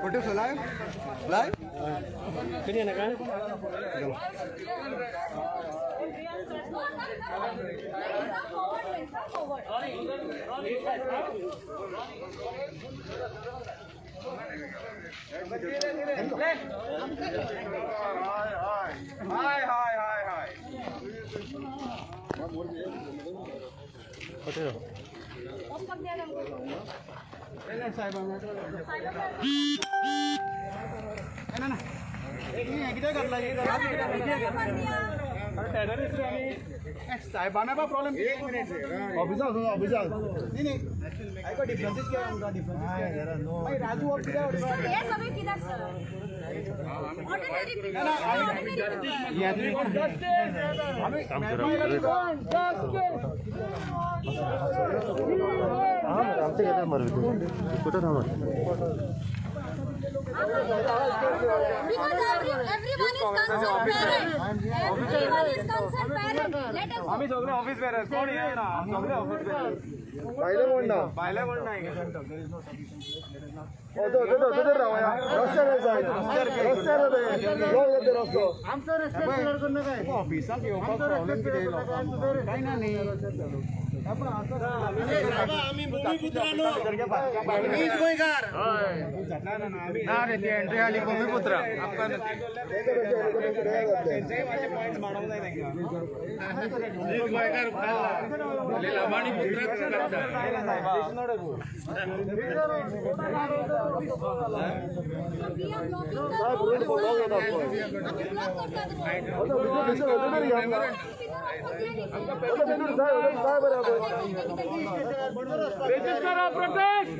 Producer live? Live? Forward, forward. Hi hi hi hi. कितें घातला? साहेबांना प्रॉब्लेम. एक मिनिट, ऑफिसाक, ऑफिसाक. न्ही न्ही, आयको, डिफरन्सीस कितें आमकां? डिफरन्सीस मागीर राजू हो कित्याक? हे सगळे कित्याक sir? Ordinary people, ordinary people. आमच्या घरात मरवी कुठं थांबा. Because everyone is concerned parent. Everyone is concerned parent. Let us आम्ही सगळे ऑफिस बेरर, कोण हे ना, सगळे ऑफिस बेरर. भायले कोण ना? भायले कोण नाही. तो तो तो तो रावया रस्त्यार, साहेब, रस्त्यार लोक जाते रस्तो. ऑफिसाक येवपाक प्रॉब्लेम कितें लोकांक? काय ना न्ही. ना रे, ती एंट्री आली भूमिपुत्र. पॉइंट मांडूंक जाय तांकां. We are blocking the Saheb, road. Road block जाता पळय. आम्ही ब्लॉक करतात रोड. भितर वचना रे आमकां. भितर जाय, जाय बरें पळय. Register of protest.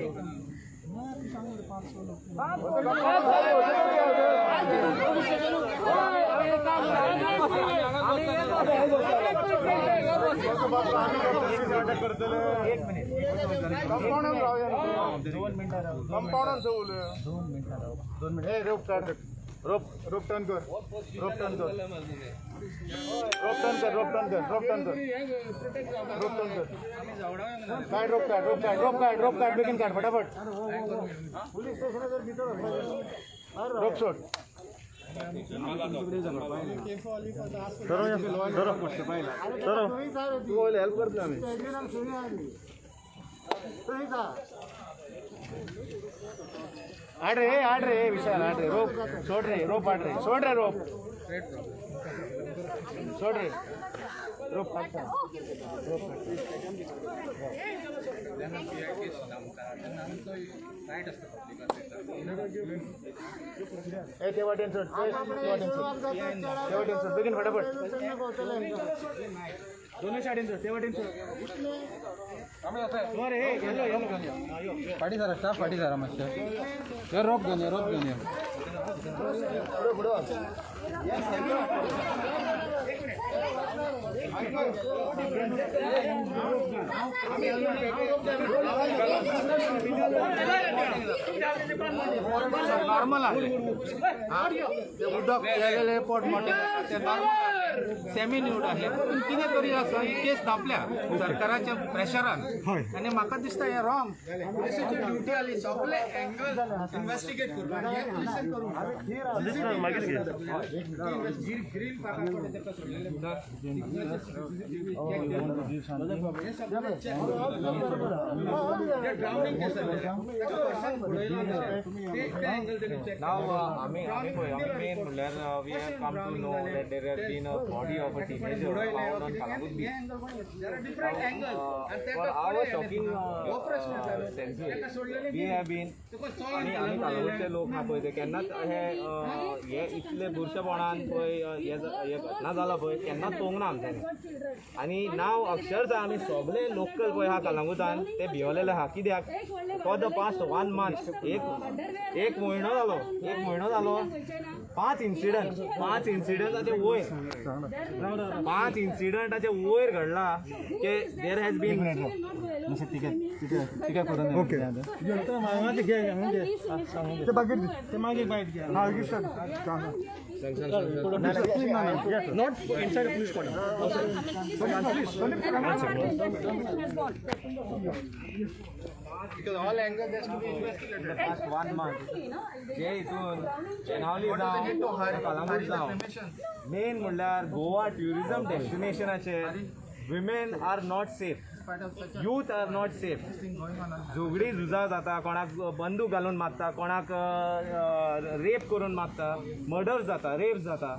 कंपाऊंडान रावया, कंपाऊंडान उलय. 2 मिनटां, 2 मिनटां. ए, रोप काड, रोप, रोप टर्न कर, रोप टर्न कर, रोप टर्न कर, रोप टर्न कर, रोप टर्न कर, रोप टर्न कर. काढ रोप, काढ रोप, काढ रोप, काढ रोप, काढ बेगीन काढ फटाफट. रोप सोड. सर. तू पयलीं हेल्प करतले आमी. आड रे, आड रे विशाल, आड रे. रोप सोड रे, रोप आड रे, सोड रे, रोप सोड रे, रोप काडटा. ओके. ए, ते वाटेन सोड, ते वाटेन सोड, ते वाटेन सोड बेगीन फटाफट. दोनूय सायडीन सोड, ते वाटेन सोड. बरें, हे येलो येलो. फाटी सरा स्टाफ, फाटी सरा मातशें. हे रोप घेवन यो, रोप घेवन यो. फुडें फुडें वच. नॉर्मल आसलें ते उदक गेलेले पोट मोठे, ते नॉर्मल सेमी न्यूड आसले. पूण कितें तरी आसा, ही केस धांपल्या सरकाराच्या प्रेशरान आनी म्हाका दिसता हें रॉंग. पुलिसाची ड्युटी आली सगळे एंगल इन्व्हेस्टिगेट करपाक. हें पुलिसान करूंक. मागीर घे. ग्रीन ताका सोडलेले. ड्रावनिंग केस angle. Now, आमी पळय, आमी मेन म्हणल्यार we have come to know that there has been a body of a teenager found on Calangute Beach. Different angle. For our shocking senses, we have been आमी कालंगूटचे लोक आहा पळय, ते केन्नाच हे हे इतले बुरशेपणान पळय हे हे घटना जाला पळय, केन्नाच पळोवंक ना आमच्यांनी. आनी नाव अक्षरशः आमी सगळे लोकल पळय आहा कलंगूटान, ते भियोलेले आहा. कित्याक for the past one month, एक एक म्हयनो जालो, एक म्हयनो जालो, पांच इन्सिडंट, पांच इन्सिडंटाचे वयर, पांच इन्सिडंटाचे वयर घडला की there has been okay, ते मागीर, ते मागीर हा. Not inside police quarter. Investigation has gone. Because all angles has to be investigated. Past one month Exactly, no? जे हितून बेनावली जावं, कळंगूट जावं, मेन म्हणल्यार गोवा ट्युरिझम डेस्टिनेशनाचेर women are not safe, youth are not safe. झगडी झुजां जाता, कोणाक बंदूक घालून मारता, कोणाक रेप करून मारता, मर्डर जाता, रेप जाता.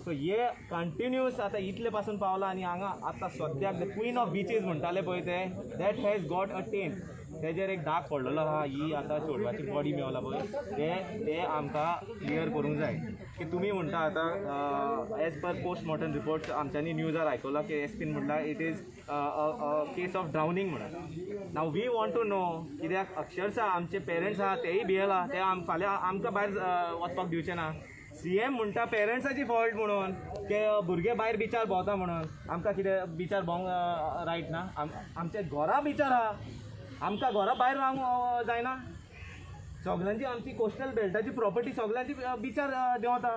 सो हे कंटिन्युअस आतां इतले पासून पावला आनी हांगा आतां सद्याक the queen of beaches म्हणटाले पळय ते, that has got a taint. तेजेर एक दाग पडलेलो आहा. ही आतां चेडवाची बॉडी मेवला पळय, ते ते आमकां क्लियर करूंक जाय की तुमी म्हणटा आतां एज पर पोस्टमॉर्टम रिपोर्ट्स आमच्यांनी न्यूजार आयकलां की एस पीन म्हणलां it is case of drowning म्हणून. Now we want to know, कित्याक अक्षरशा आमचे पेरंट्स आहा तेय भियेला, ते आम फाल्यां आमकां भायर वचपाक दिवचे ना. सी एम म्हणटा पेरंट्साची फॉल्ट म्हणून ते भुरगे भायर बिचार भोंवता म्हणून. आमकां कितें बिचार भोंवंक रायट ना? आमच्या घरा बिचार आहा, आमकां घरा भायर रावंक जायना? सगल्यांची आमची कोस्टल बेल्टाची प्रॉपर्टी सगल्यांची बिचार देंवता,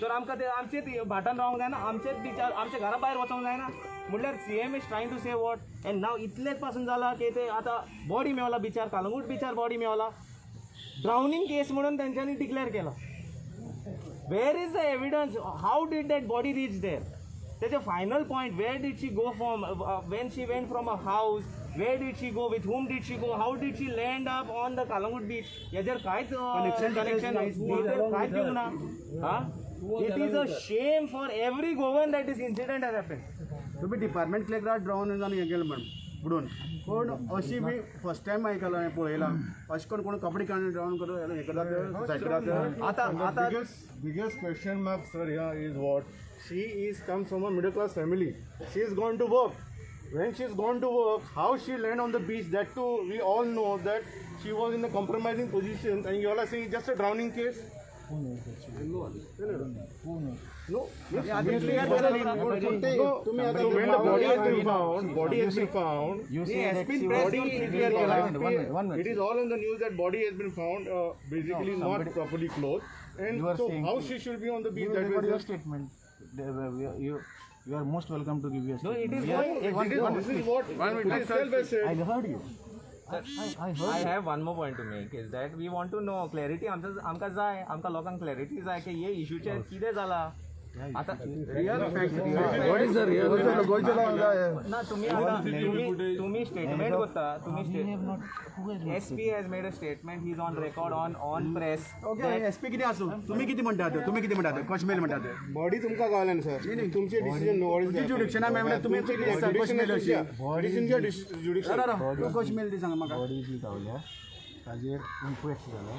तर आमकां ते आमचेच भाटान रावंक जायना, आमचेच बिचार आमच्या घरा भायर वचोंक जायना? म्हणल्यार CM is trying to say what? And now इतलेच पासून जाला की ते आतां बॉडी मेवला बिचार, कलंगूट बिचार बॉडी मेवला, ड्रावनिंग केस म्हणून तेंच्यांनी डिक्लेअर केला. Where is the evidence? How did that body reach there? तेचे final point, where did she go from, when she went from a house, where did she go, with whom did she go, how did she land up on the Calangute beach? हेजेर कांयच connection कांयच दिवंक ना. हा, it is a shame for every Goan that this incident has happen. तुम्ही department clerk ड्रावन जावन हें केलें म्हण बुडोवन, पूण अशी बी फर्स्ट टायम आयकलां हांवें, पळयलां अशें करून कोण कपडे काडून ड्रावन करता, हें करता, सुसायड करता. आतां आतां Biggest question mark, sir, here is what she is comes from a middle class family. She is gone to work. When she is gone to work, how she land on the beach? That too, we all know that she was in a compromising position, and you all are saying it's just a drowning case. No. No. So when the body has been found, body has been found. You say that she was Body One minute. It is all in the news that body has been found, basically No, not properly clothed. And You are so saying- how she should be on the beach? You That record was your statement. You are most welcome to give your No, statement. it is We are- going- Hey, one- This one- is what police itself has said. I heard you. I heard I you. Have one more point to make is that we want to know clarity. आमचं आमकां जाय, आमकां लोकांक clarity जाय की हे इशूचेर कितें जाला आतां रियल. ना, तुम्ही आतां तुम्ही स्टेटमेंट करता तुम्ही. We have not. Who has not SP has made a statement, he is on record on press. Okay, S P कितें आसूं, तुमी कितें म्हणटात, तुमी कितें म्हणटात, कशें मेल म्हणटात? बॉडी तुमकां गावल्या न्ही सर, तुमचे डिसिजन. तुमची ज्युडिक्शना मेळ्ळ्यार तुमी कशें मेल अशी ज्युडिक्शन. कशें मेल ती सांगा म्हाका. बॉडी जी गावल्या ताजेर इन्क्वेस्ट जाला,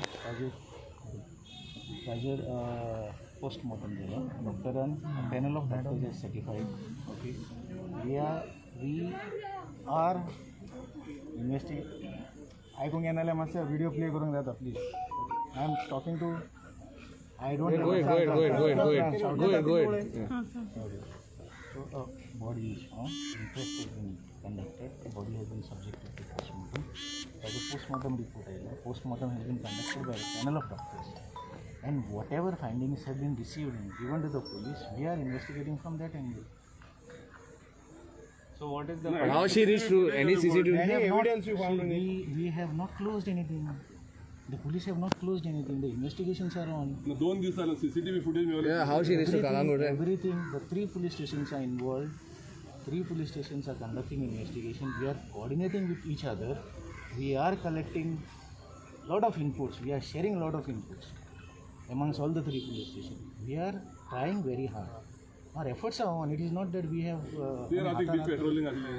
ताजेर पोस्टमॉर्टम जाला. डॉक्टरान, panel of doctors has certified. Okay, we are investigate. आयकूंक येना जाल्यार मातशें विडियो प्ले करूंक जाता please. I am talking to, I don't. Go ahead. So a body is found, inquest has been conducted, the body has been subjected to postmortem. ताजो postmortem report आयला. Postmortem has been conducted by a panel of doctors. And whatever findings have been received and given to the police, we are investigating from that angle. So what is the How she reached to any CCTV? We have not- evidence you found in it? We have not closed anything. The police have not closed anything. The investigations are on. दोन दिवसाला CCTV footage मिळाले. Yeah, how she reached to Everything, Calangute? everything, the three police stations are involved. Three police stations are conducting investigation. We are coordinating with each other. We are collecting lot of inputs. We are sharing lot of inputs amongst all the three police stations. We are trying very hard. Our efforts are on. It is not that we have. ते राती beach patrolling आसलें.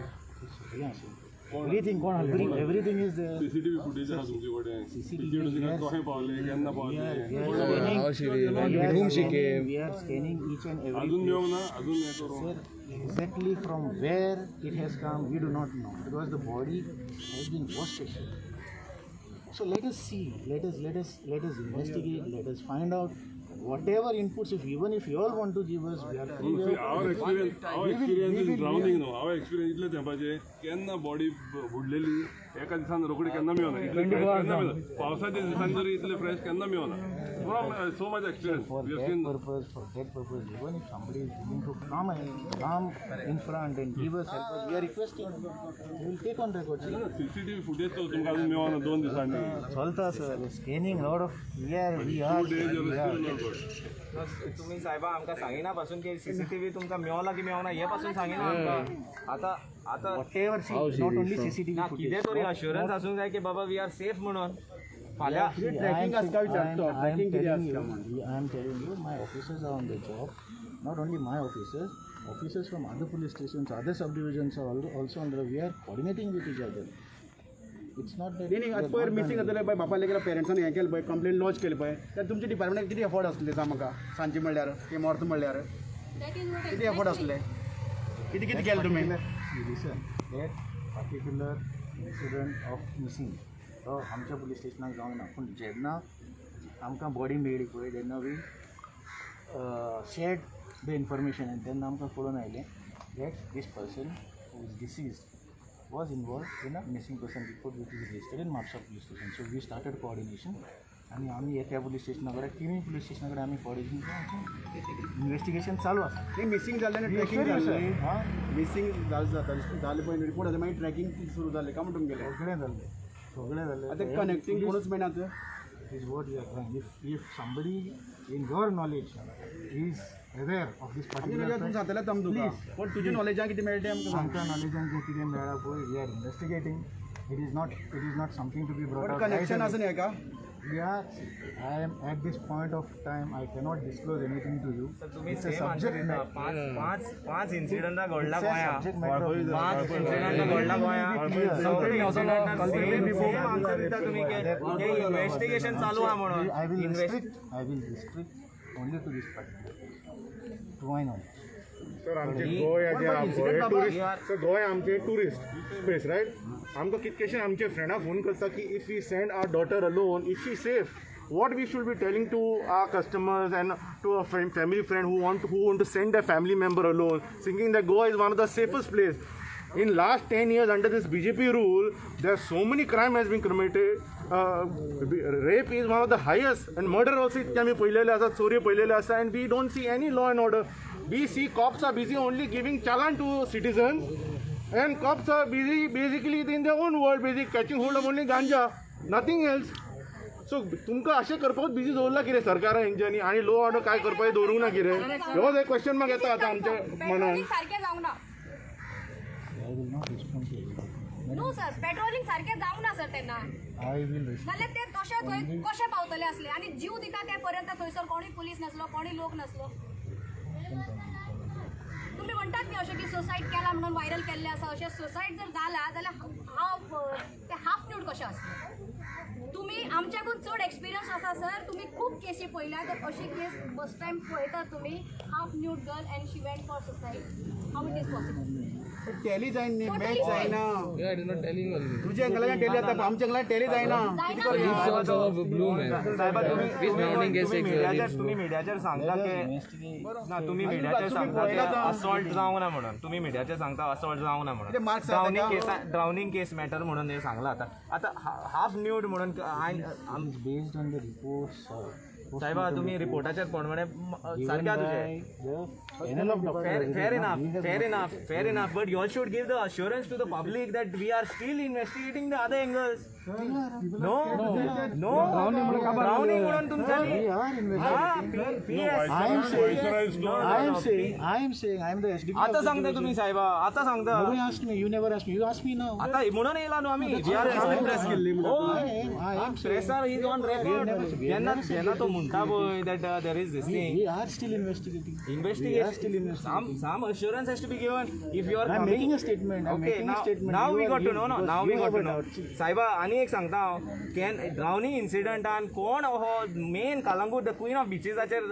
सगळें आसा. Everything, everything is there. CCTV footage आसा तुमचे कडेन? CCTV, CCTV कशें पावले, केन्ना We पावले? are, we are scanning. How she reached? We With are whom she scanning- came? We are scanning each and every अजून place. मेळूंक ना, अजून हें करूं. Sir, exactly from where it has come, we do not know because the body has been washed ashore. So let us see, let us investigate, let us find out whatever inputs. If even if you all want to give us, we are free. See, our experience is drowning, no. Our experience इतले तेंपाचे केन्ना body बुडलेली एका दिसान रोखडी केन्ना मेळना, इतले fresh केन्ना मेळना. पावसाच्या दिसांनी जरी इतले फ्रेश केन्ना मेळना. From so much experience For we have that seen. purpose, for that purpose, even if somebody is willing to come and come in front and give us help, we are requesting, we will take on record. See, CCTV footage तो तुमकां अजून मेळना 2 दिसांनी. चलता sir, scanning lot of, we are, we are, 2 days we are. Still not good. तुम्ही साहेबा आमकां सांगिना पासून की सीसीटीव्ही तुमकां मेवला की मेवना हे पासून सांगिना आमकां. आतां आतां Whatever, see, not only CCTV ना footage. कितें तरी अश्युरन्स आसूंक जाय की बाबा we are safe म्हणून फाल्यां. ट्रॅकिंग आसता विचारतो, ट्रॅकिंग कितें आसता म्हणून. I am telling you, my officers are on the job. Not only my officers, officers from other police stations, other subdivisions are also on the. We are coordinating with each other. It's not that. नाही नाही, we आज have पयर not missing done जातले पळय, बापाले गेल्या पेरंट्सान हें केलें पळय, कंप्लेन लॉज केली पळय, तर तुमच्या डिपार्टमेंटाक कितें एफर्ट आसले सांग म्हाका. सांजचे म्हणल्यार की मॉर्त म्हणल्यार That is what कितें एफर्ट आसले, कितें कितें केलें तुमी? See, listen, that particular incident of missing तो आमच्या पुलीस स्टेशनाक जावंक ना, पूण जेन्ना आमकां बॉडी मेळ्ळी पळय तेन्ना we shared the information आनी तेन्ना आमकां कळून आयलें that this person who is deceased was involved in a missing person report which is registered in Mapusa police station. So we started coordination आनी आमी त्या पुलीस स्टेशना कडेन, तिनूय पुलीस स्टेशना कडेन आमी कोऑर्डिनेशन करून इन्वेस्टिगेशन चालू आसा. नाही, मिसिंग जाल्लें आनी ट्रॅकिंग जालें. मिसिंग जालें जाता जालें पळय, रिपोर्ट जालें, मागीर ट्रॅकिंग सुरू जालें काय म्हण तुमगेलें? सगळें जाल्लें, सगळें जाल्लें. आतां कनेक्टींग कोणूच मेळना. Is what we are trying. If somebody in your knowledge is aware of this आमच्या particular नॉलेजान fact, जातलें आमी तुका, पूण तुज्या नॉलेजान कितें मेळटा आमकां सांग. आमच्या नॉलेजान जें कितें मेळ्ळां पळय, we are investigating. It is not something to be brought but out. Connection आसा न्ही हेका? We are, I am at this point of time, I cannot disclose anything to you. तुम्ही It's a same answer subject दिता. matter. पांच पांच पांच इन्सिडंटां घडला It's a गोंया, subject matter of पांच इन्सिडंटां घडला गोंया, सगळे इन्सिडंटां सेम आन्सर दिता तुमी की इन्वेस्टिगेशन चालू आहा म्हणून. I will restrict only to this particular, to my knowledge. Sir, आमचे गोंय जे आहा पळय टुरिस्ट, सर गोंय आमचे टुरिस्ट स्पेस रायट. आमकां कितकेशे आमचे फ्रेंडां फोन करता की if we send our daughter alone, if she safe, what we should be telling to our customers and to a friend, family friend who want to send their family member alone, thinking that Goa is one of the safest place. In last 10 years under this BJP rule, there are so many crime has been committed. Rape is one of the highest, and murder also इतके आमी पळयलेले आसा, चोरी पळयलेले आसा, and we don't see any law and order. We see cops are busy only giving challan to citizens, and cops are busy basically in their own world, busy catching hold of only ganja, nothing else. So तुमकां अशें करपाकूच busy दवरला कितें सरकारान हेंच्यांनी, आनी लो order काय करपाचें दवरूंक ना कितें, हो एक क्वेश्चन मार्क येता आतां आमच्या मनान. पेट्रोलिंग सारकें जावंक ना. I will not respond to anything. No sir, patrolling सारकें जावंक ना सर तेन्ना. I will respond. नाल्यार ते तशें थंय कशें पावतले आसले आनी जीव दिता ते पर्यंत थंयसर कोणूय पुलीस नासलो, कोणूय लोक नासलो. तुमी म्हणटात न्ही अशें की सुसायड केला म्हणून व्हायरल केल्लें आसा, अशें सुसायड जर जाला जाल्यार हांव ते हाफ न्यूड कशें आसलें? तुमी आमच्याकून चड एक्सपिरियन्स आसा सर, तुमी खूब केसी पळयल्या, तर अशी केस फर्स्ट टायम पळयतात तुमी, half nude girl and she went for suicide, how it is possible? Tally जायना न्ही, मॅच जायना. तुज्या अंकलान टॅली जाता, आमच्या अंकलान टॅली जायना. साहेबा, तुम्ही मिडियाचेर सांगता की ना, तुम्ही मिडियाचेर सांगता की असॉल्ट जावंक ना म्हणून, तुम्ही मिडियाचेर सांगता असॉल्ट जावंक ना म्हणून, ड्रावनिंग केस, ड्रावनिंग केस मॅटर म्हणून हे सांगला. आतां आतां हाफ न्यूड म्हणून based on the reports. साहेबा, तुम्ही रिपोर्टाचेर प्रमाणे सारकें तुजें. Fair enough, fair enough, fair enough, but you all should give the assurance to the public that we are still investigating the other angles. No, no, drowning म्हणून तुमच्यांनी. I am saying, I am the SDP. आता सांगता तुम्ही साहेबा, आता सांगता. Nobody asked me, you never asked me, you asked me now. आता म्हणून येयला न्हू आमी. I am saying, pressure is on record. जेन्ना जेन्ना तो म्हणटा पळय that there is this thing. We are still investigating. We are Investigation. still investigating. Some assurance has to be given. If you are I am coming, making a statement. I am okay, making a now statement. now You we are got to you- know, no, because now you we got have to a know. doubt. See, साहेबा, आनी एक सांगता हांव, can drowning इन्सिडंटान कोण हो main Calangute the queen of बिचीसाचेर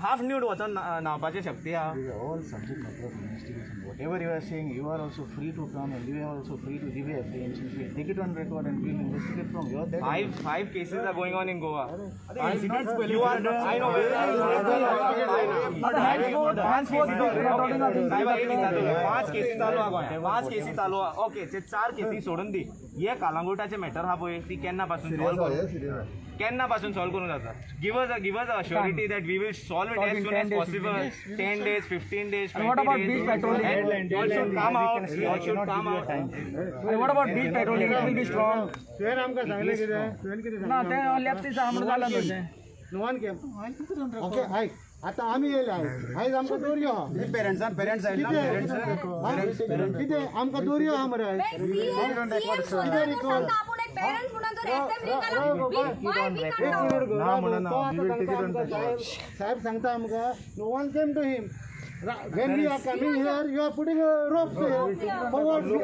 half nude वचोन न्हांवपाची शक्ती आहा? These are all subject matter of investigation. Whatever you are saying, you are also free to come and you are also free to give your apprehensions. We'll take it on record and we'll investigate from your that. Five cases are going on in Goa. You are, I know. साहेबा, एक विचारता, 5 केसी चालू आहा गोंयांत, 5 केसी चालू आहा. ओके, ते 4 केसी सोडून दी. हे कालांगुटाचे मॅटर आहा पळय, ती केन्ना पासून सॉल्व करूं, केन्ना पासून सॉल्व करूंक जाता? Give us assurity that we will solve it as soon as possible. 10 days, 15 days, 20 days. All should come out, all should come out. What about beach patrolling? It will be strong. तुवें आमकां सांगलें कितें? तुवें कितें ना, सांगलें? ते लॅप्सीस आहा म्हणून जालां न्हू तें. No one came. ओके, आयक, आतां आमी येयले आयज. आयज आमकां दोरयो आहा. पेरंट्सान, पेरंट्स आयले ना? कितें कितें आमकां दोरयो आहा मरे आयज. सीएम सीएम स्वतः सांगता, आपूण एक पेरंट्स म्हणून जर असेंब्ली why we एक कांट मिनिट गो. तो आतां सांगता आमकां, साहेब, साहेब सांगता आमकां, no one came to him. When we are coming here, you are putting a rope here. For what? We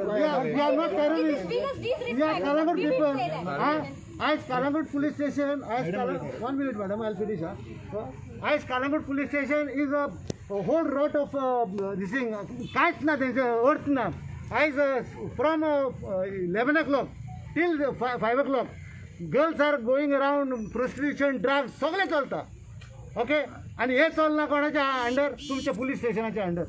are not terrorists. Biggest We are disrespect. Calangute We will people. say that. Huh? आयज Calangute police station, आयज Calangute, one minute madam, I finish. हा, आयज Calangute police station is a whole lot of this thing. कांयच ना, तेंचे अर्थ ना. आयज from 11 o'clock till 5 o'clock girls are going around, prostitution, drugs सगळें चलता. ओके, आनी हें चलना कोणाच्या अंडर? तुमच्या पुलीस स्टेशनाच्या अंडर.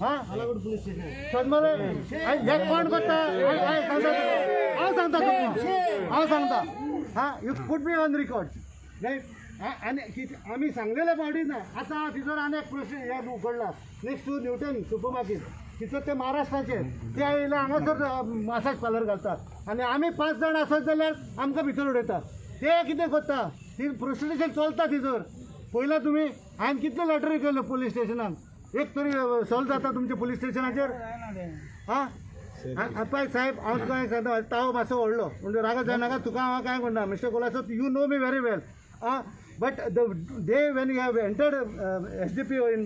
हा, पुलीस स्टेशन. हे कोण करता? हांव सांगता तुका, हांव सांगता तुका, हांव सांगता. हा, you put me on record, right? आनी कितें आमी सांगलेले फावटी ना. आतां तिचोर आनी एक प्रश्न हे उकडला, next to Newton super market. तिचो ते महाराष्ट्राचे ते आयले हांगासर मसाज पार्लर घालतात आनी आमी पांच जाण आसत जाल्यार आमकां भितर उडयता. ते कितें करता? ती प्रोस्टिट्युशन चलता तिचोर. पयला तुमी? हांवें कितले लेटरी केल्यो पुलीस स्टेशनान, एक तरी सॉल्व जाता तुमच्या पुलीस स्टेशनाचेर? हा, पळय साहेब, हांव तुका एक सांगता, ताव मातसो व्हडलो म्हणजे रागा जायनाका तुका. हांव कांय म्हणना, Mister Colaco, you know me very well. Ah, but the day when you have entered SDPO in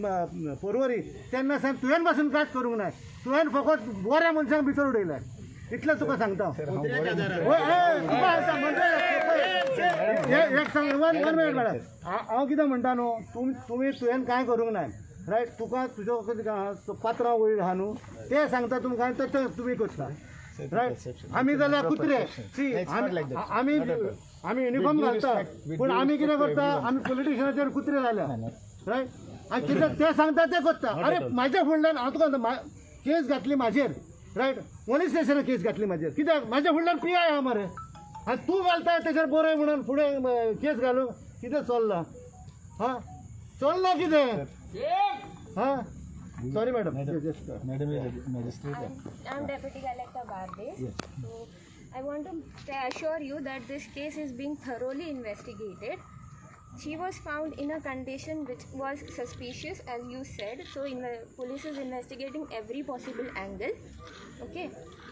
Porvorim, तेन्ना साहेब तुवें पासून कांयच करूंक ना. तुवें फकत बऱ्या मनशांक भितर उडयलें, इतलें तुका सांगता. हय, तुका सांगता म्हणजे एक सांग, वन मिनिट मॅडम. हांव कितें म्हणटा न्हू, तुमी तुवें कांय करूंक ना, रायट? तुका तुजो कितें आहा, तो पात्रांव वयर आहा न्हू, ते सांगता तुमकां, ते तुमी करता, रायट? आमी जाल्यार कुत्रे. सी, आमी युनिफॉर्म घालता, पूण आमी कितें करता? आमी पॉलिटिशियनाचेर कुत्रे जाल्या, रायट? आनी कितें ते सांगता ते करता. अरे, म्हाज्या फुडल्यान, हांव तुका, केस घातली म्हाजेर, रायट? पोलीस स्टेशनार केस घातली म्हाजेर. कित्याक? म्हाज्या फुडल्यान पी I आहा मरे. आनी तूं घालता तेजेर बरय म्हणून फुडें केस घालूं. कितें चल्लां? हा, चल्लां कितें? हा, sorry madam, just Madam is magistrate. I'm Deputy Collector Bardez. So I want to assure you that this case is being thoroughly investigated. She was found in a condition which was suspicious, as you said. So police is investigating every possible angle. Okay,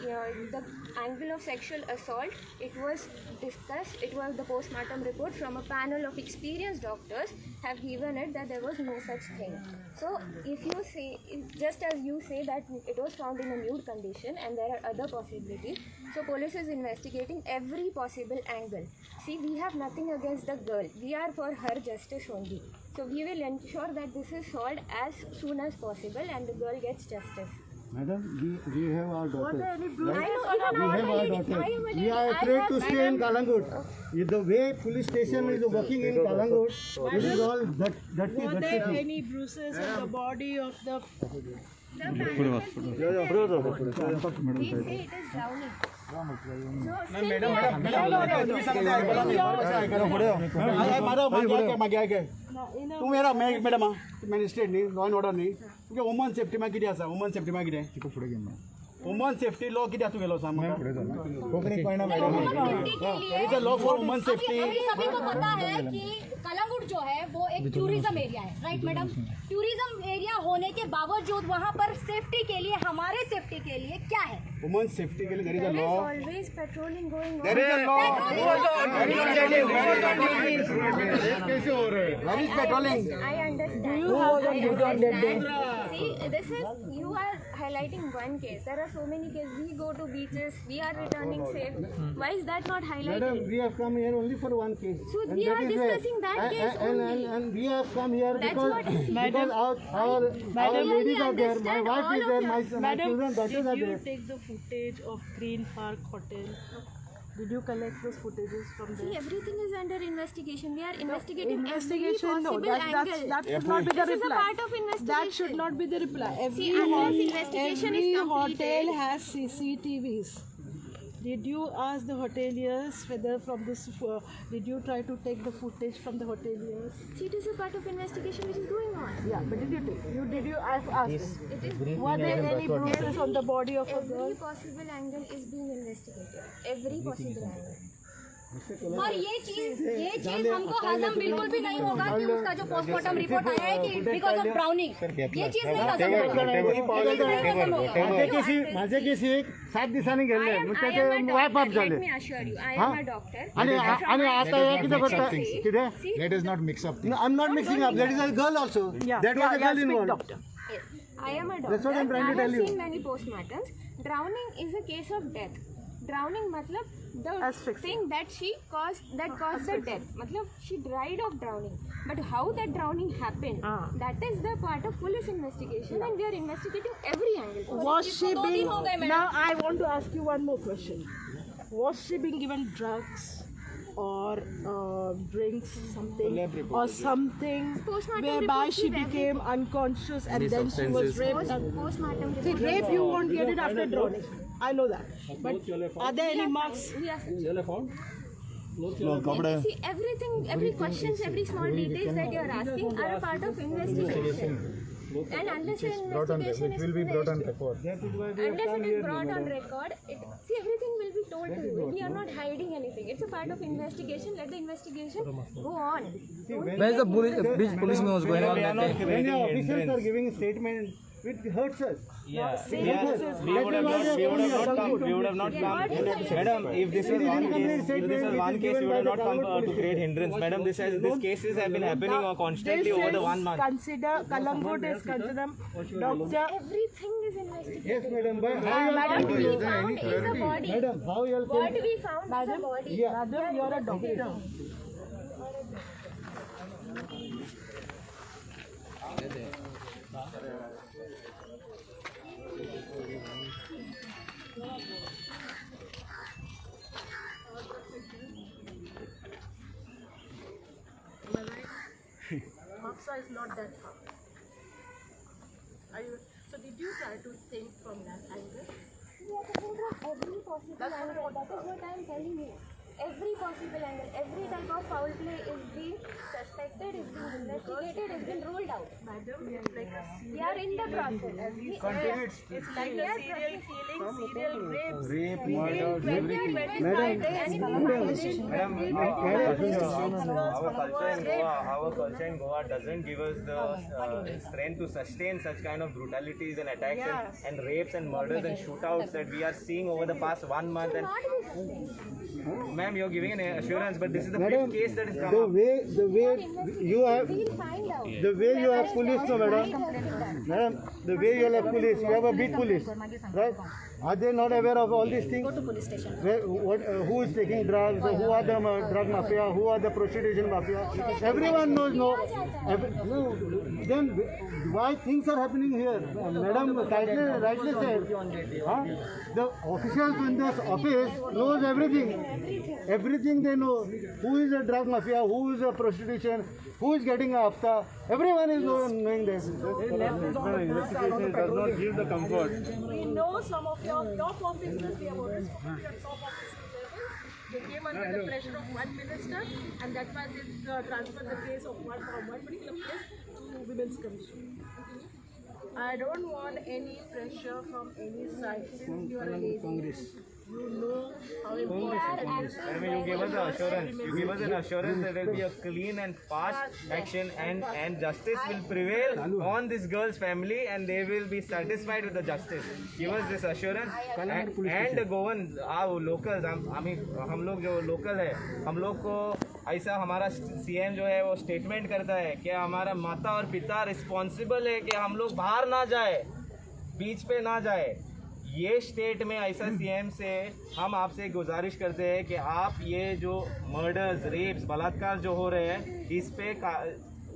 yeah, the angle of sexual assault, it was discussed. It was the postmortem report from a panel of experienced doctors have given it that there was no such thing. So if you say, if, just as you say that it was found in a nude condition and there are other possibilities, so police is investigating every possible angle. See, we have nothing against the girl. We are for her justice only. So we will ensure that this is solved as soon as possible and the girl gets justice. Madam, we have our daughter. I know, even We I have am a our lady. daughter. I am a We lady. are I afraid have to stay in Kalangut. If the way police station is working in Kalangut, this is all dirty, Were dirty there thing. any bruises on the body of the The panel has given their report. They say it is drowning. So still we are मागीर आयक, तूं येरा madam, magistrate न्ही, law and order न्ही. तुगे woman safety मागीर कितें आसा? वुमन सेफ्टी मागीर कितें? फुडें घे. वुमन सेफ्टी लॉ कितें आसा तुगेलो, सांग म्हाका. कोंकणी कळना मॅडम. सेफ्टी के लिए There is a law for women safety. अभी अभी सभी को पता है कि कलंगुट जो है वो एक टूरिज्म एरिया है, राइट मैडम? टूरिज्म एरिया होने के बावजूद वहाँ पर सेफ्टी के लिए, हमारे सेफ्टी के लिए क्या है? वुमन सेफ्टी के लिए there is a There is law. Always patrolling going on. There is a law. Where is patrolling? I understand. Do you have I on duty on that day? understand. See, this is, you are highlighting one case. There are so many cases. We go to beaches. We are returning safe. Why is that not highlighted? Madam, we have come here only for one case. So And we that are is where- discussing that case and only. And we have come here That's because what is- because our Madam, ladies are there. My understand wife all is of there. your- My Madam, children, daughters did are you there. take the footage of Green Park Hotel? Did you collect those footages from See, there? Everything is under investigation. We are investigating Investigation, every no, possible that angle. that should not be the This is a reply. part of investigation. That should not be the reply. Every, See, unless investigation every is completed. Hotel has CCTVs. Did you ask the hoteliers whether from this, did you try to take the footage from the hoteliers? See, it is a part of investigation which is going on. Yeah, but did you take? You did you? I've asked. It is Were there any bruises on the body of a girl? Every possible angle is being investigated. Every possible angle. और ये चीज हमको हजम बिल्कुल भी नहीं होगा कि उसका जो पोस्टमार्टम रिपोर्ट आया है कि because of drowning, ये चीज नहीं हजम होगा, ये चीज नहीं हजम होगा. माझे केसीक 7 दिसांनी गेल्ले म्हणटा ते वायप अप जाले. Let me assure you, I am a doctor. आणि आणि आता हे कितें करता कितें? Let us not mix up. I am not mixing up. That is a girl also. That was a girl involved. I am a doctor. That's what I'm trying to tell you. I have seen many postmortems. Drowning is a case of death. Drowning matlab the Asphyxia. Thing that she caused, that caused the death. Matlab she died of drowning. But how that drowning happened, that is the part of police investigation, and we are investigating every angle. Was she दो दिन being? हो गए madam. Now I want to ask you one more question. Was she being given drugs or drinks something or something Postmortem whereby reports she give became unconscious and then she was raped? And Postmortem see, report. rape you won't get it after drowning. I know that. But are there any marks? We are See, everything, every questions, every small details that you are asking are a part of investigation. And unless the investigation is finished, unless it is brought on record, it, see, everything will be told to you. We are not hiding anything. It's a part of investigation. Let the investigation go on. Where is the beach policeman was going on We are that not day? When creating your officials are hindrance. giving statement, it hurts us. Yeah. We would have not, we would have not come, we would have not come. Madam, if this was one case, if this was one case, we would have not come to create hindrance. Madam, this has, these cases have been happening constantly This over the is 1 month. Consider Kalangut is considered doctor. Everything is investigated. Yes, madam, but how you What we found is a body. Madam, how you What we found is a body. Madam, you are a doctor. Mapsa is not that far. Are you, so did you try to think from that angle? We are talking from every possible angle. That is what I am telling you. Every possible angle, every type of foul play is being suspected, is being investigated, is being ruled out. Madam, it's like a We are in the process. It's like a serial killing, serial rapes. Rape, murder, everything. Madam, our culture in Goa doesn't give us the strength to sustain such kind of brutalities and attacks and rapes and murders and shootouts that we are seeing over the past 1 month. And ma'am, you're giving an assurance, but this is the fifth case that has come The up. way, the way you have, We'll find out. the way you have police, no, madam. Madam, the way you have police, you have a big police, right? Are they not aware of all these things? Go to police station. Where, what, who is taking drugs? Who are the drug mafia? Who are the prostitution mafia? Everyone knows, no. No. Then why things are happening here? Madam rightly said, huh? The officials in this office knows everything. Everything they know. Who is a drug mafia? Who is a prostitution? Who is getting a hafta? Everyone is knowing this. Investigation does not give the comfort. We know some of your top officers, we have already spoken to your top officers level. They came under the pressure of one minister, and that's why they transferred the case of one from one particular place to Women's Commission. I don't want any pressure from any side. Since you are a lady, you know how important it is. Madam, you gave us the assurance. You give us an assurance that there will be a clean and fast action, and justice will prevail on this girl's family, and they will be satisfied with the justice. Give us this assurance. And Goan, our locals, हम लोग जो local है, हम लोग को ऐसा हमारा CM जो है वो statement करता है कि हमारा माता और पिता responsible है कि हम लोग बाहर ना जाए, बीच पे ना जाए। ये स्टेट में ऐसा सीएम से हम आपसे गुजारिश करते हैं कि आप ये जो मर्डर्स, रेप्स, बलात्कार जो हो रहे हैं, इस पे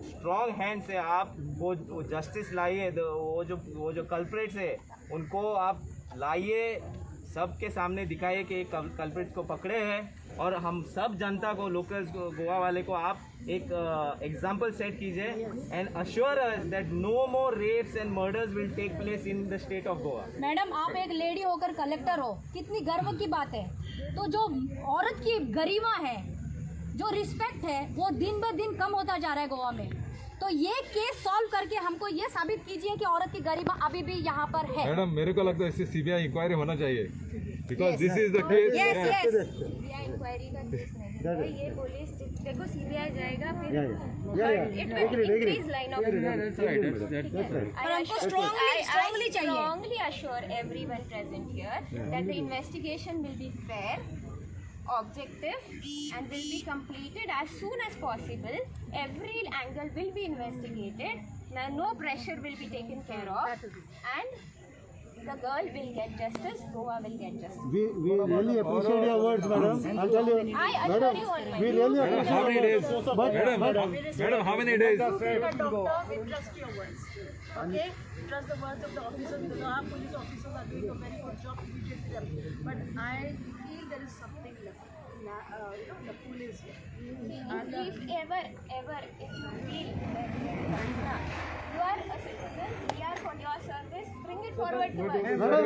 स्ट्रॉन्ग हैंड से आप वो जस्टिस लाइए। वो जो कल्प्रेट्स है उनको आप लाइए, सबके सामने दिखाइए कि कल्प्रेट्स को पकड़े हैं। और हम सब जनता को, लोकल्स को, गोवा वाले को आप एक एग्जाम्पल सेट कीजिए and assure us that no more rapes and murders will take place in the state of Goa. Madam, आप एक लेडी होकर कलेक्टर हो, कितनी गर्व की बात है। तो जो औरत की गरिमा है, जो रिस्पेक्ट है, वो दिन ब दिन कम होता जा रहा है गोवा में। तो ये केस सॉल्व करके हमको ये साबित कीजिए कि औरत की गरिमा अभी भी यहाँ पर है। मॅडम, मेरे को लगता है इससे सीबीआई इंक्वायरी होना चाहिए because this is the case. Yes yes. CBI inquiry का केस नहीं है ये। पुलिस देखो, सीबीआई जाएगा फिर it will increase line of पर हमको strongly चाहिए। Strongly assure everyone present here that the investigation will be fair, objective and will be completed as soon as possible. Every angle will be investigated. Now, no pressure will be taken care of and the girl will get justice. Goa will get justice. We really appreciate your words, madam. I'll tell you. I assure Madam, you on my we really appreciate How many your days? words. But, Madam, madam, how many days? Doctor, we trust your words. Okay? We trust the words of the officers because our police officers are doing a very good job immediately. But I feel there is something left. You know, the police here. See, if ever, ever, if you feel that you are a citizen, we are for your service, bring it forward to us. Madam,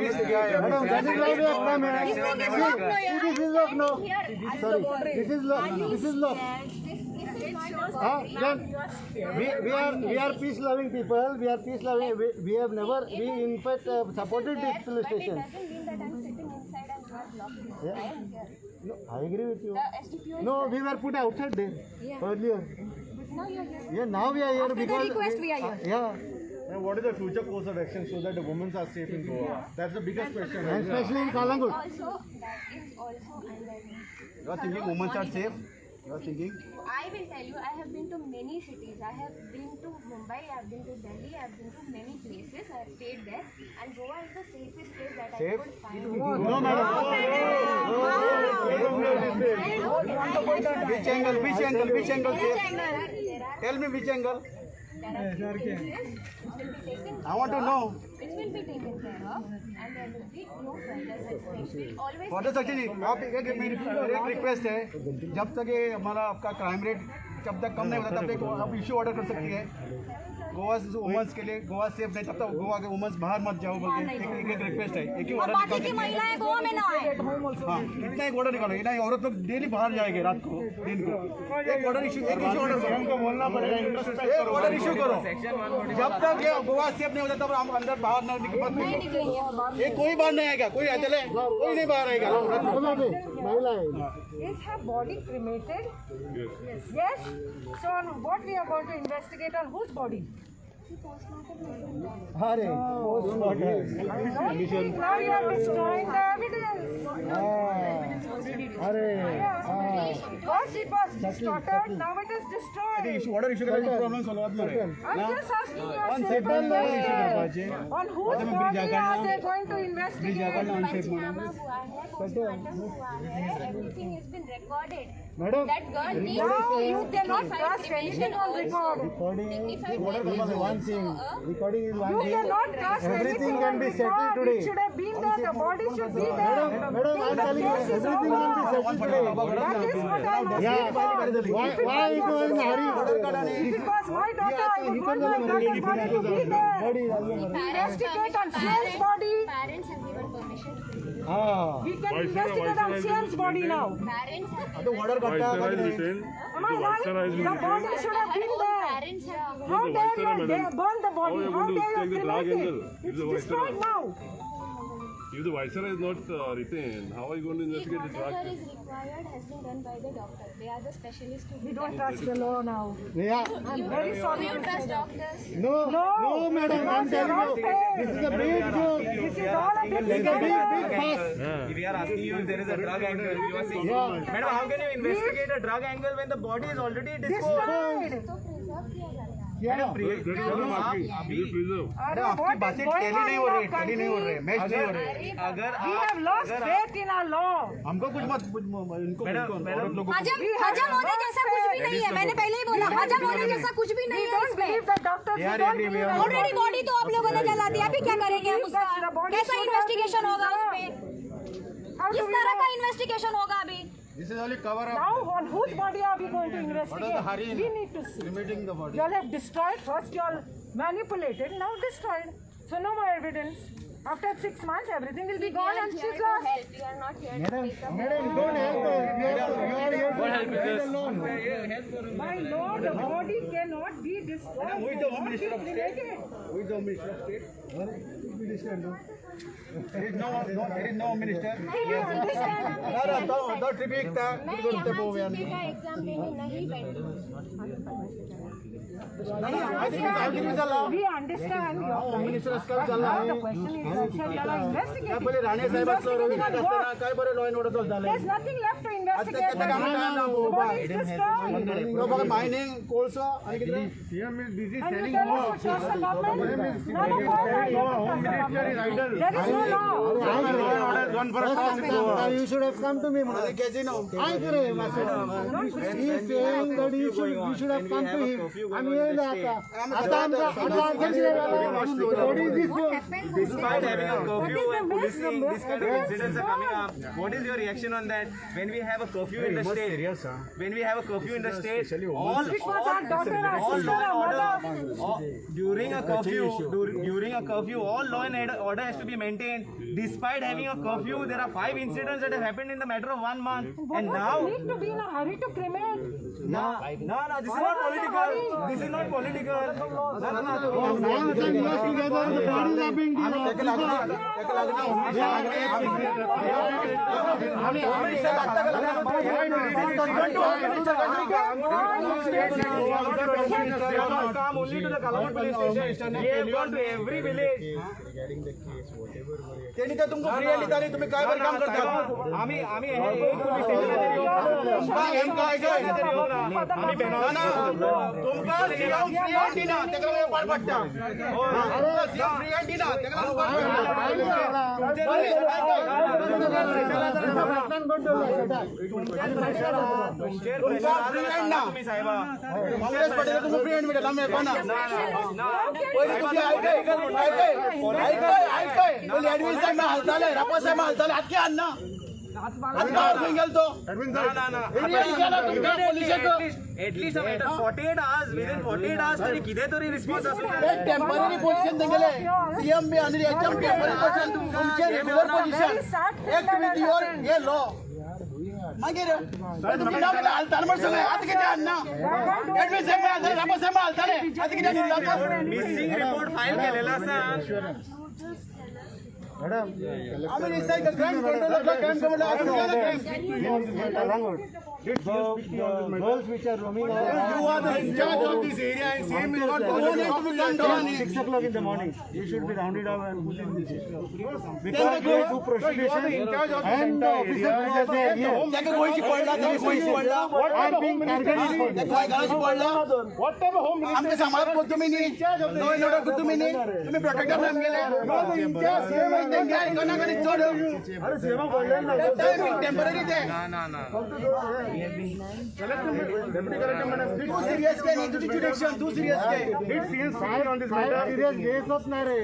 madam, that is why we have come here. This thing is locked, no, See, this is locked now. Here, Sorry, this is locked. This is locked. This is not a Huh? Then we are peace loving people. We are peace loving. We have never, we in fact supported this police But it station. Doesn't mean that I'm sitting inside and you are blocking me. I am here. No, I agree with you. The SDPO is No, we were put outside there earlier. But now you're here. Yeah, now we are here After the because request, we are here. Yeah, And what is the future course of action so that the women are safe in Goa? That's the biggest question. And especially in Calangute. Also, that is also under You are thinking women are safe? You are thinking? I will tell you, I have been to many cities. I have been to Mumbai, I have been to Delhi, I have been to many places. I have stayed there. And Goa is the safest place that I could find. No, madam. Which angle? Which angle? Which angle safe? There are, Tell me which angle. there are few cases which will be taken I want to know. which will be taken care of and there will be no further such things. We'll always further section, आप एक Mary एक request है, जब तक ये हमारा आपका crime rate जब तक कम नहीं होता, तब तक आप इशू ऑर्डर कर सकती है। गोवा वुमेन्स के लिए गोवा सेफ नहीं, तब तक गोवा के वुमेन्स बाहर मत जाओ बोल के एक एक रिक्वेस्ट है, एक ही और ऑर्डर बाकी निकाल की सकते हैं। महिलाएं गोवा में ना आए। हाँ, इतना एक ऑर्डर निकालो ना, औरत लोग डेली बाहर जाएंगे रात को, दिन को। एक ऑर्डर इशू, एक इशू ऑर्डर हमको बोलना पड़ेगा। एक ऑर्डर इशू करो, जब तक ये गोवा सेफ नहीं होता तब हम अंदर बाहर ना निकल मत निकलो। ये कोई बाहर नहीं आएगा, कोई चले, कोई नहीं बाहर आएगा रात को। महिलाएं। Is her body cremated? Yes. Yes? So on what we are going to investigate, on whose body? अरे postmortem. Now you are destroying the evidence. अरे First it was distorted, now it is destroyed. Issue order issue करके problem solve जातलो रे। I'm just asking you a One simple second. question. On whose body are they going to investigate? पंचनामा हुआ है, postmortem हुआ है, everything has been recorded. Madam, That girl needs Now you cannot dignified trust cremation anything on also. Record. Recording Dignified is one thing. Recording is one You thing. cannot trust Everything anything can on be settled record. today. It should have been there. The body should be there. Madam, madam, Till I'm the telling you, case is everything can be over. settled today. That is what I'm asking Yeah. for. Why it was in a hurry? If it was my daughter, I would want my daughter's body to be there. Body. Investigate on Sian's body. Parents have given permission to cremate. हाँ. We can investigate on Sian's body now. Parents have आता order काढता Viceroy is retained. Am I right? Viceroy is The retained. body should have been there. Parents have given How The dare Viceroy, you madam. Burn the How body? are you How going to dare take you the drug cremate angle? it? If It's the Viceroy, destroyed now. if the Viceroy is not retained, how are you going to See, investigate the drug? Whatever is required has been done by the doctor. They are the specialists to We don't trust the law now. Yeah. I'm very sorry Do you to say trust that. Doctors? No, no, madam, I'm Because telling you're all you, paid. this is a big joke. This is all a big This is a big, scandal. big fuss. We are asking you if there is a drug angle. You are saying, Yeah. Madam, how can you investigate a drug angle when the body is already disposed? Destroyed. तो preserve किया जाता है। Yeah. That is what I'm asking. Is it preserved? अरे, आपकी what is बातें going tally on नहीं in हो our रही, tally नहीं हो रहे, country? मैच नहीं हो रहे। अगर We आप have lost faith in our law. हमको कुछ मत कुछ इनको मैडम, इनको मैडम, औरत लोगों को हजम हजम होने जैसा कुछ भी नहीं है। मैंने पहले ही बोला, हजम होने जैसा कुछ भी We नहीं है don't इसमें। Believe the doctors. We Yeah, don't yeah, believe yeah. anybody. Already body तो आप लोगों ने जला दिया, अभी क्या करेंगे हम उसका? कैसा इन्वेस्टिगेशन होगा उसमें? How do किस we तरह know? का इन्वेस्टिगेशन होगा अभी? This is only cover up. Now on whose body are we going to investigate? We need to see. Cremating the body. You all have destroyed, first you all manipulated, now destroyed. So no more evidence. After 6 months, everything will be We gone are and here she's to lost. help. We are not here to take up. Madam, don't help us. You are here to help alone. By law, the body cannot be destroyed. Who is the Home cannot Minister be of State? cremated. Who is the Home Minister of State? There is no, no, there is no minister. See, you understand? तो trip मैं यहाँ GK का exam देने नहीं बैठी। We understand your plight. But now the question is, sir, you are investigating. पहिले राणे साहेब असलो Investigating on what? काय बरं लॉ अँड ऑर्डर चलताले. There's nothing left to investigate. The body is destroyed. Mining कोळसो आणि कितें CM is busy And you tell us to trust the government? None of us are here to trust the government. There is no law. You should have come to me म्हणून casino. काय करे He is saying that you should, we should have come to him. आम्ही येयले आता. आता आमचा आता आमचा कितें जाला? What is this? Despite having a curfew What is and the policing, myth? this kind of incidents are coming up. What is your reaction on that? When we have a curfew in the state, when we have a curfew in the state, all It was our daughter, our all sister, law and our order, mother. during a curfew, during a curfew, all law and order has to be maintained. Despite having a curfew, there are 5 incidents that have happened in the matter of 1 month, What and was now. the need to be in a hurry to cremate? No, no, no, this is not political. This is not political. No, no, no. Now the work together, the bodies are being Come only to the Calangute police station. We have gone to every village. त्यांनी तर तुमकां free hand दिता न्ही, तुम्ही काय बरें काम करता. आम्ही आम्ही हे एक पोलीस स्टेशनाचेर येवंक ना. आम्ही ना ना, तुमकां सीएम फ्री हँड दिना तेका लागून पाड पडटा. तुमकां सीएम फ्री हँड दिना तेका लागून पाड पडटा. तुमचेर तुमकां फ्री हँड ना. तुम्ही साहेबा. काँग्रेस पार्टीला तुमकां फ्री हँड मेळटा आमी मेळपाना. पयलीं तुमची आयकय आयकय आयकय आयकय पयलीं एडविन साहेब हालताले, रापा साहेब हालताले, आतां कितें हाडना? आतां पावर खंय गेलो तो? ना ना ना. फ्री हँड गेला तुमकां पोलिसाक. At least a matter 48 hours, within 48 hours तरी कितें तरी रिस्पॉन्स आसूं जाय. टेम्पररी पोझिशन तेंगेले सीएम बी आनी एचएम टेम्पररी पोझिशन तुमचे regular position act with your हे लॉ. मागीर तुमची नाव कितें हालताले म्हण सगळें आतां कितें हाडना? एडमिन साहेब हालताले, रापा साहेब हालताले, आतां कितें हाडना? मिसिंग रिपोर्ट फायल केलेलो आसा. आमी decide crime control crime control The girls which are roaming around. You are the in-charge of this area and CM is not bothering. 6 o'clock in the morning, you should be rounded up and put in this. Because they do prostitution and the officers which are there here ताका गोंयची पडला, ताका गोंयची पडला, are being targeted for this. गोंयकारांची पडला. आमकां सांबाळप कोण तुमी न्ही, लॉ एंड ऑर्डर तुमी न्ही, तुमी प्रोटेक्टर आमगेले. कोणा कडेन चड टेम्पररी ते. ना ना ना. तूं सिरियस के न्ही, तुजी जुडिक्शन तूं सिरियस के. सिरियस घेतच नाही रे.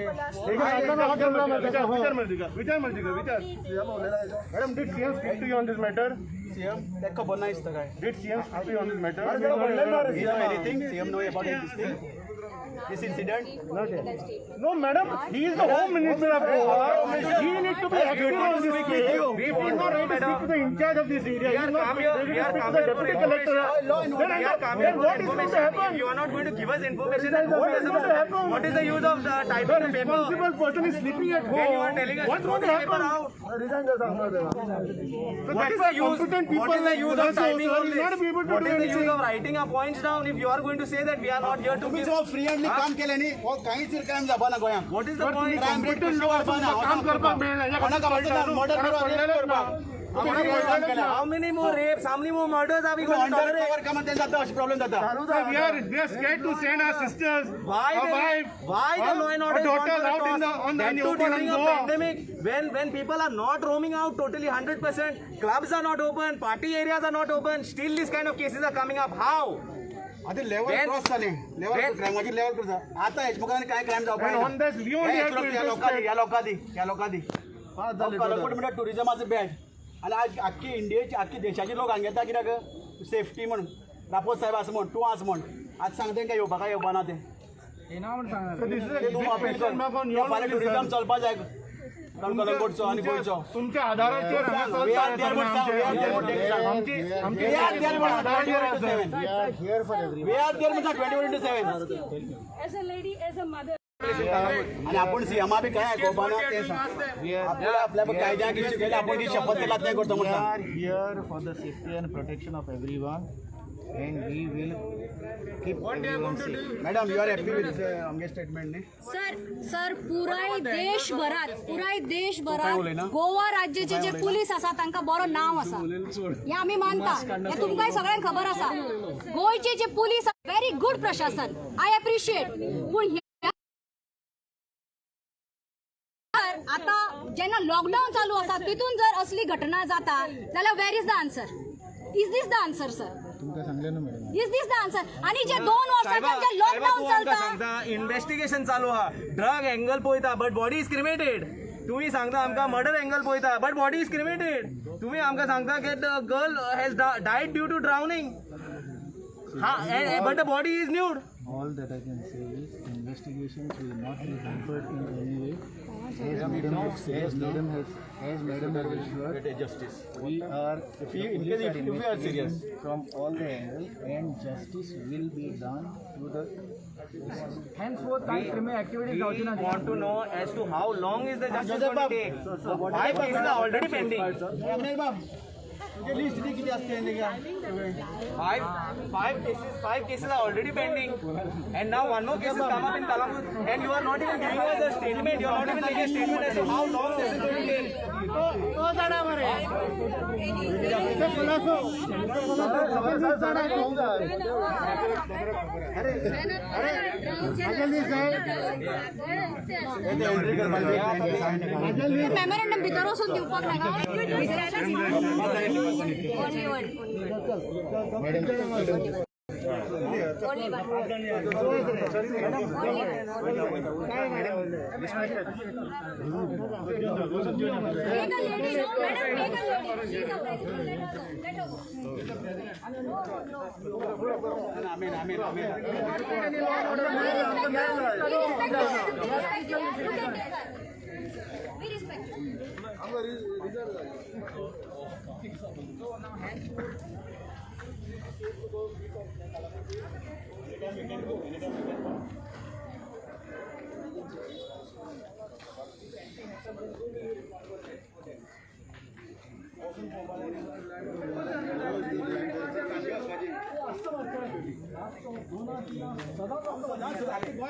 Madam, did CM speak to you on this matter? CM ताका खबर ना दिसता काय. Did CM speak to you on this matter? He know anything? CM know about this thing? This incident? No, madam, he is the Home Minister of Goa. He need to be active on this case. He is not ready to speak to the in charge of this area. He is not ready to speak to the deputy collector. We are come here Then for what is going to information. happen? If you are not going to give us information, then What is going to happen? what is the use of the typing The the paper? responsible person is sleeping at Then you are home. telling us What's to throw going to this paper happen? out. So What that's is why the use? competent people What is the like use of Udaso, typing sir, all will this? not be able to What do is the use anything. of writing our points down if you are going to say that we are not here to तुमी give? जो free हँडली काम केलें न्ही, हो कांयच crime जावपा ना गोंयांत. What is the point? Crime rate कशी वाडपा ना. काम करपाक मेळना. कोणाक खबर मर्डर करपाक करपाक. How many more rapes? How many more murders are we going to under tolerate? Cover कामात जाता अशें प्रॉब्लेम जाता. Sir, we are scared to send our sisters, Why our the, wife, why the law and order our is gone daughters for the out in the toss? on the That in the too open during in a Goa. pandemic, when people are not roaming out totally 100%, clubs are not open, party areas are not open, still these kind of cases are coming up. How? आतां level cross जालें, level क्रायमाची level cross जालें. आतां हेजे मुखार आनी कांय crime जावपा And on this, we only have to ह्या लोकांनी ह्या लोकांनी ह्या लोकांनी कलंगूट म्हणल्यार टुरिजमाचो बॅच. आनी आज आख्खी इंडियेची आख्खी देशाचे लोक हांगा येता कित्याक सेफ्टी म्हण. रापोत साहेब आसा म्हण, तूं आसा म्हण, आज सांग तेंकां येवपा काय येवपा ना तें. तूं अपील कर, फाल्यां टुरिजम चलपा जाय कलंगूटचो आनी गोंयचो. तुमच्या आधाराचेर As a lady, as a mother. आणि आपण सीएमा बी काय आयकोवपा ना तें सांग. आपल्या आपल्या कायद्याक शिकयलें, आपण जी शपथ घेतला तें करता We म्हणटा. are here for the safety and protection of everyone and we will keep everyone safe. Madam, you are happy with आमगे स्टेटमेंट न्ही? सर सर पुराय देशभरात, पुराय देशभरात गोवा राज्याचे जे पुलीस आसा तांकां बरो नांव आसा, हें आमी मानता, हें तुमकांय सगळ्यांक खबर आसा. गोंयचे जे पुलीस व्हेरी गुड प्रशासन, I appreciate. पूण आतां जेन्ना लॉकडावन चालू आसा तितून जर असली घटना जाता जाल्यार where is the answer? Is this the answer sir? Is this the answer? आणि जे 2 वर्सांचे जे लॉकडावन चलता, इन्व्हेस्टिगेशन चालू आहा, ड्रग एंगल पळयता बट बॉडी is cremated. तुम्ही सांगता आमकां मर्डर एंगल पळयता बट बॉडी is cremated. तुम्ही आमकां सांगता की the girl has died due to drowning, but the body is nude. All that I can say is investigations will not be hampered in any way. As madam has assured, justice. we are, If you- in case if you are serious. from all the angles, and justice will be done to the Henceforth, काय criminal activities जावची ना. We want to know as to how long is the justice going to take. 5 cases are already pending. तुझे list दी किती असते? Five cases are already pending, and now one more case has come up in Calangute, and you are not even giving us a statement. You are not even making a statement as to how long this is going to take. Memorandum भितर वचून दिवपाक नाका? Only one. Only one. Take a lady, no, madam, take a lady. She is a president. Let her go. Let her go. No, no. Amen amen amen. We respect you. We respect you. You can take her. We respect you. Goa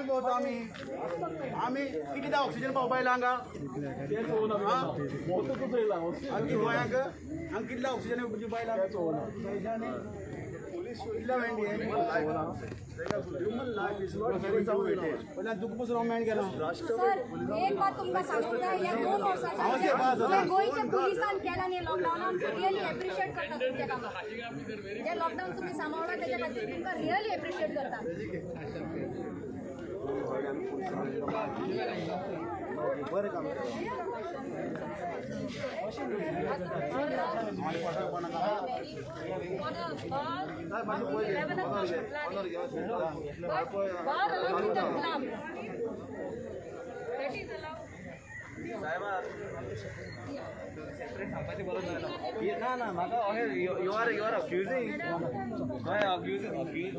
भोंवता आमी, आमी कितें oxygen पावपा येयला हांगा? आमची गोंयाक हांगा कितले ऑक्सिजन दिवपा येयला? कितल्या ह्युमन लायफ is not पयल्यान तुका पसून हांव मेण केला. सर, एक मात तुमकां सांगूंक जाय, ह्या 2 वर्सांच्या गोंयच्या पुलिसान केला न्ही लॉकडावनान, रियली एप्रिशिएट करता तुमच्या कामाक. जे लॉकडावन तुमी सांबाळ्ळा तेच्या खातीर तुमकां रियली एप्रिशिएट करता. Bar along with the club. That is allowed. Separate सांगपाची गरज ना. ना ना, म्हाका अशें you are accusing. हय, अक्युजींग अक्यूज.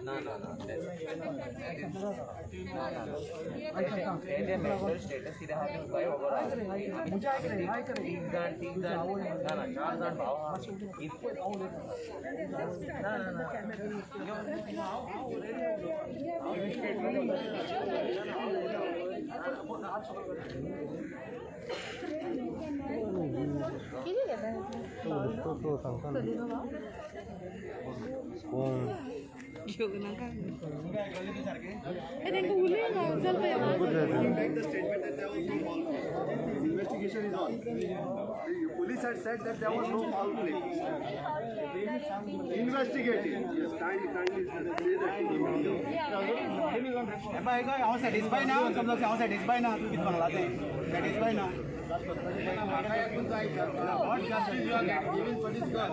ना ना ना, तेजें मेंटल स्टेटस कितें आहा तें तुमकांय खबर आसा. तीग जाण, तीग जाण, ना ना, 4 जाण भाव आहा. ना ना ना. तो सांगता. कोण? Investigation is on. The police had said that there was no foul play. Investigating. Yes, kindly, kindly say that to the media. हांव सॅटिस्फाय ना, समजा हांव सॅटिस्फाय ना, तूं कितें सांगला तें सॅटिस्फाय ना. What justice you are giving for this girl?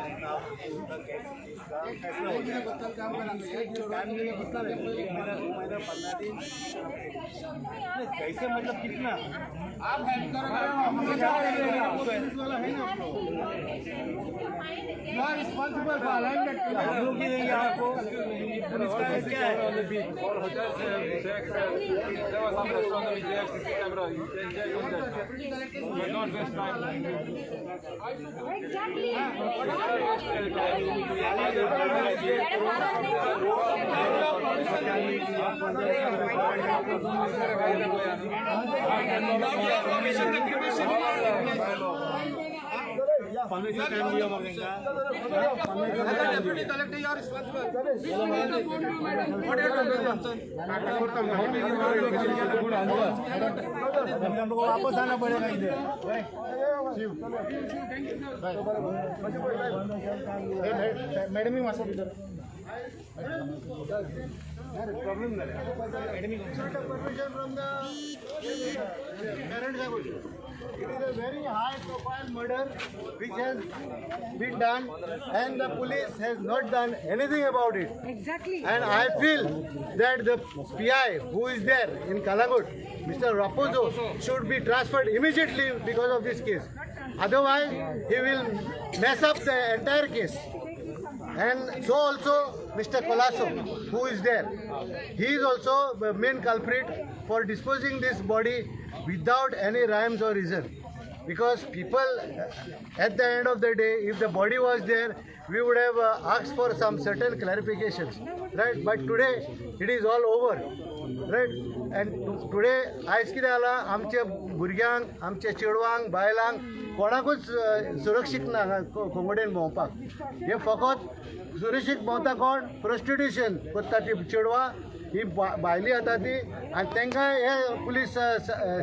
कैसे मतलब कितना आप हेल्प करो, you are responsible for allowing that. हम लोग ही देंगे आपको. पुलिस का क्या है? All hotels have checks. There was some restaurant which they have CC camera. You can check on that. But not waste time. Exactly. Deputy collector, you are responsible. What you have done? हम लोग को वापस आना पड़ेगा इधर. Madam, माझा इधर problem झाला. Permission from the parents. It is a very high profile murder which has been done and the police has not done anything about it. Exactly. And I feel that the PI who is there in Calangute, Mr. Raposo, should be transferred immediately because of this case. Otherwise, he will mess up the entire case. And so also Mr. Colasso, who is there, he is also the main culprit for disposing this body without any rhymes or reason. Because people, at the end of the day, if the body was there, we would have asked for some certain clarifications, right? But today, it is all over, right? And today, आयज कितें जालां, आमच्या भुरग्यांक, आमच्या चेडवांक, बायलांक कोणाकूच सुरक्षीत ना हांगा कोंगडेन भोंवपाक. हे फकत सुरक्षीत भोंवता कोण? प्रोस्टिट्युशन करता ती चेडवां, ही बायली आतां ती, आनी तांकां हे पुलीस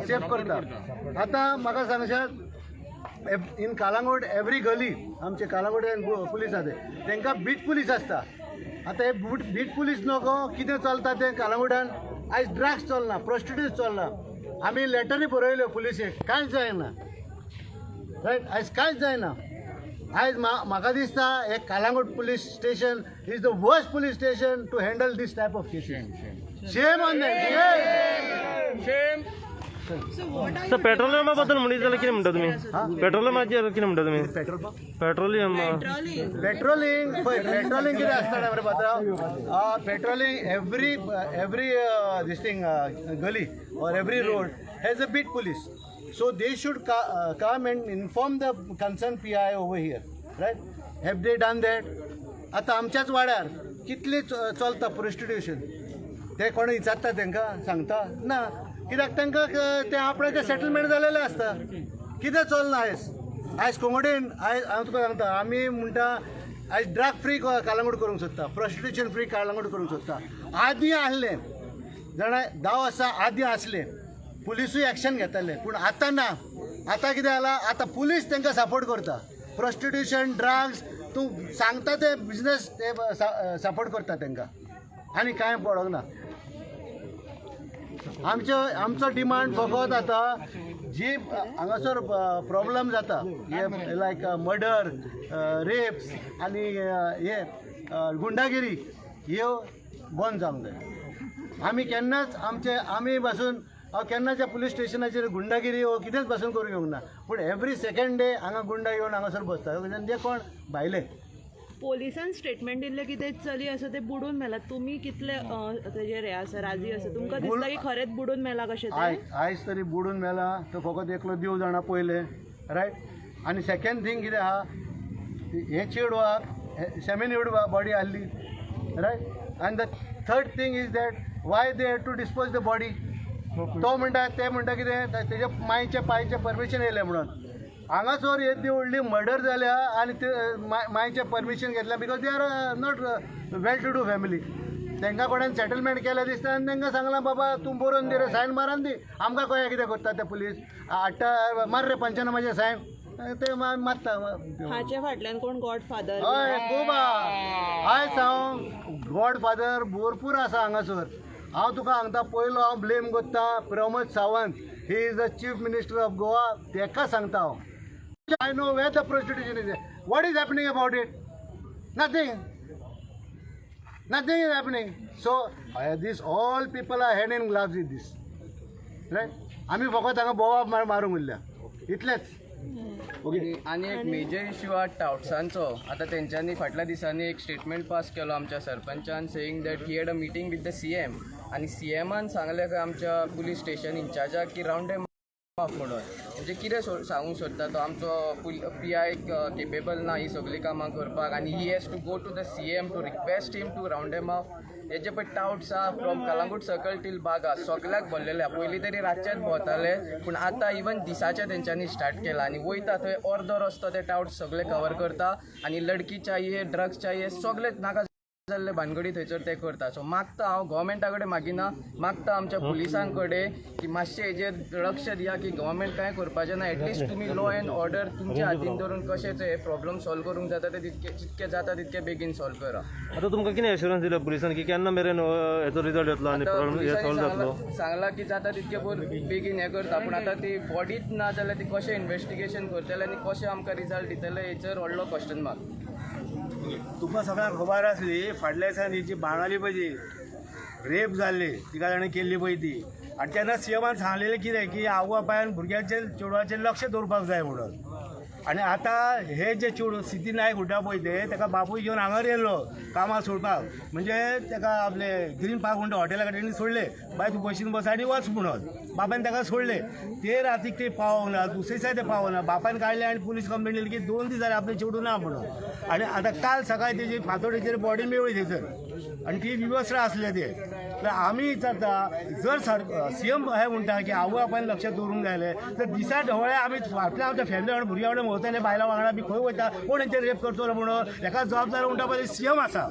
सेफ करता. आतां म्हाका सांगशात, इन कालांगूट एवरी गली, आमचे कालांगूट पुलीस आसा ते, तांकां बीट पुलीस आसता. आतां हे बीट पुलीस नको, कितें चलता तें कालांगुटान. आयज ड्रग्स चलना, प्रोस्टिट्यूट चलना. आमी लेटरी बरयल्यो पुलिसेक, कांयच जायना, रायट? आयज कांयच जायना. आयज म्हाका दिसता हे Calangute police station is the worst police station to handle this type of cases. Shame on. Sir, पेट्रोलियमा बद्दल म्हणीत जाल्यार कितें म्हणटा तुमी? पेट्रोलियमाचेर कितें म्हणटा तुमी? Petrol pump? Petroleum. Patrolling पळय, पेट्रोलिंग कितें आसता मरे पात्रांव, patrolling every this thing गली or every road has a beat police, so they should come and inform the concern PI over here, right? Have they done that? आतां आमच्याच वाड्यार कितले चलता प्रोस्टिट्युशन, ते कोण विचारता तांकां? सांगता ना, कित्याक तांकां तें आपणाचें सेटलमेंट जालेलें आसता. कितें चलना आयज? आयज कोंगडेन आयज हांव तुका सांगता, आमी म्हणटा आयज ड्रग फ्री कालांगूट करूंक सोदता, प्रोस्टिट्युशन फ्री कालांगूट करूंक सोदता. आदीं आसलें जाणा, 10 वर्सां आदीं आसलें, पुलिसूय एक्शन घेताले, पूण आतां ना. आतां कितें जालां, आतां पुलीस तांकां सपोर्ट करता. प्रोस्टिट्युशन, ड्रग्स, तूं सांगता ते बिजनस ते सपोर्ट करता तांकां आनी कांय पडोंक ना. आमचो आमचो डिमांड फकत आतां जी हांगासर प्रॉब्लम जाता, हे लायक मर्डर, रेप्स आनी हे गुंडागिरी, ह्यो बंद जावंक जाय. आमी केन्नाच आमचे आमी पासून हांव केन्नाच पुलीस स्टेशनाचेर गुंडागिरी वो कितेंच पासून करूंक येवंक ना, पूण एवरी सेकंड डे हांगा गुंडा येवन हांगासर बसता. ते कोण? भायले. पोलिसान स्टेटमेंट दिल्लें की ते चली आसा ते बुडून मेला. तुमी कितले तेजेर हे आसा, राजी आसा? तुमकां दिसता की खरेंच बुडून मेला कशें तें? आयक, आयज तरी बुडून मेला तो फकत एकलो देव जाणा पयलें, रायट? आनी सेकंड थींग कितें आहा, हे चेडवाक सेमी न्यूड बॉडी आहली, रायट? आनी the third thing is that why they have to dispose the body? तो म्हणटा, ते म्हणटा कितें, तेज्या मायचें पायचें परमिशन येयलें म्हणून. हांगासर येदी व्हडली मर्डर जाल्या आनी ते मायचें परमिशन घेतलें, because they are not well to do family. तांकां कडेन सेटलमेंट केलें दिसता आनी तांकां सांगलां, बाबा तूं बरोवन दी रे, सायन मारून दी आमकां. कळ्ळें कितें करता ते पुलीस हाडटा, मार रे पंचनामाचे सायन, ते मारता. हाचे फाटल्यान कोण गॉड फादर? हय, खूब आहा. आयज हांव गॉड फादर भरपूर आसा हांगासर. हांव तुका सांगता, पयलो हांव ब्लेम करता Pramod Sawant. He is the Chief Minister of Goa. तेका सांगता हांव. I know where the prostitution is. What is happening about it? Nothing. Nothing is happening. So this all people are hand in gloves with this, right? आमी फकत हांगा बोवाळ मारूंक उरल्या, इतलेंच. आनी एक मेजर इश्यू आहा टावट्सांचो. आतां तेंच्यांनी फाटल्या दिसांनी एक स्टेटमेंट पास केलो आमच्या सरपंचान, saying that he had a meeting with the CM आनी सीएमान सांगलें खंय आमच्या पुलीस स्टेशन इन्चार्जाक की रावंड ऑफ म्हणून. म्हणजे कितें सांगूंक सोदता तो, आमचो पीआय केपेबल ना ही सगळीं कामां करपाक आनी he has to go to the CM to request him to round them off. हेजे पळय टावट्स आहा, from Calangute Circle till Baga सगल्याक भरलेले आहा. पयलीं तरी रातचेच भोंवताले, पूण आतां इवन दिसाचे तेंच्यांनी स्टार्ट केला आनी वयता थंय अर्दो रस्तो ते टावट्स सगळे कवर करता आनी लडकी चाहिए, ड्रग्स चाहिए, सगळे नाका जाल्ले भानगडी थंयसर ते करता. सो मागता हांव, गोवोरमेंटा कडेन मागिना, मागता आमच्या पुलिसां कडेन की मातशें हेजेर लक्ष दिया की गोवोरमेंट कांय करपाचें ना, एटलिस्ट तुमी लॉ एंड ऑर्डर तुमच्या हातीन धरून कशें ते प्रॉब्लम सॉल्व करूंक जाता ते तितके जितके जाता तितके बेगीन सॉल्व करा. आतां तुमकां कितें एश्युरन्स दिल्या पुलिसान की केन्ना मेरेन हेचो रिजल्ट येतलो आनी आतां प्रॉब्लम हे पुलिसांनी सॉल्व जातलो? सांगलां की जाता तितके बेगीन हें करता, पूण आतां ती बॉडीच ना जाल्यार ती कशें इन्वेस्टिगेशन करतले आनी कशें आमकां रिजल्ट दितले, हेचेर व्हडलो क्वेश्चन मार्क. तुमकां सगळ्यांक खबर आसली, फाटल्या दिसांनी जी बाणाली पळय जी रेप जाल्ली, तिका ताणें केल्ली पळय ती, आनी तेन्ना सीएमान सांगलेलें कितें की आवय बापायन भुरग्यांचेर, चेडवाचेर लक्ष दवरपाक जाय म्हणून. आनी आतां हे जे चेडूं सिद्धी नायक म्हणटा पळय ते, ताका बापूय घेवन हांगार येयल्लो कामां सोडपाक. म्हणजे ताका आपले ग्रीन पार्क म्हणटा हॉटेला कडेन सोडले, बाय तूं बशीन बस आनी वच म्हणून. बापायन ताका सोडले. ते रातीक ते पावोंक ना, दुसरे दिसा ते पावोंक ना. बापायन काडले आनी पुलीस कंप्लेन दिली की 2 दीस जाले आपलें चेडूं ना म्हणून. आनी आतां काल सकाळी तेजी फांतोडेचेर बॉडी मेळ्ळी थंयसर आनी ती विवस्त्र आसले ते. तर आमी विचारता, जर सर सीएम हे म्हणटा की आवय बापायन लक्ष दवरूंक जाय जालें, तर दिसा ढवळे आमी फाटल्या आमच्या फॅमिली वांगडा, भुरग्यां वांगडा भोंवतले, बायलां वांगडा बी खंय वयता, कोण हेंचेर रेप करतलो म्हणून हेका जबाबदार म्हणटा पळय सीएम आसा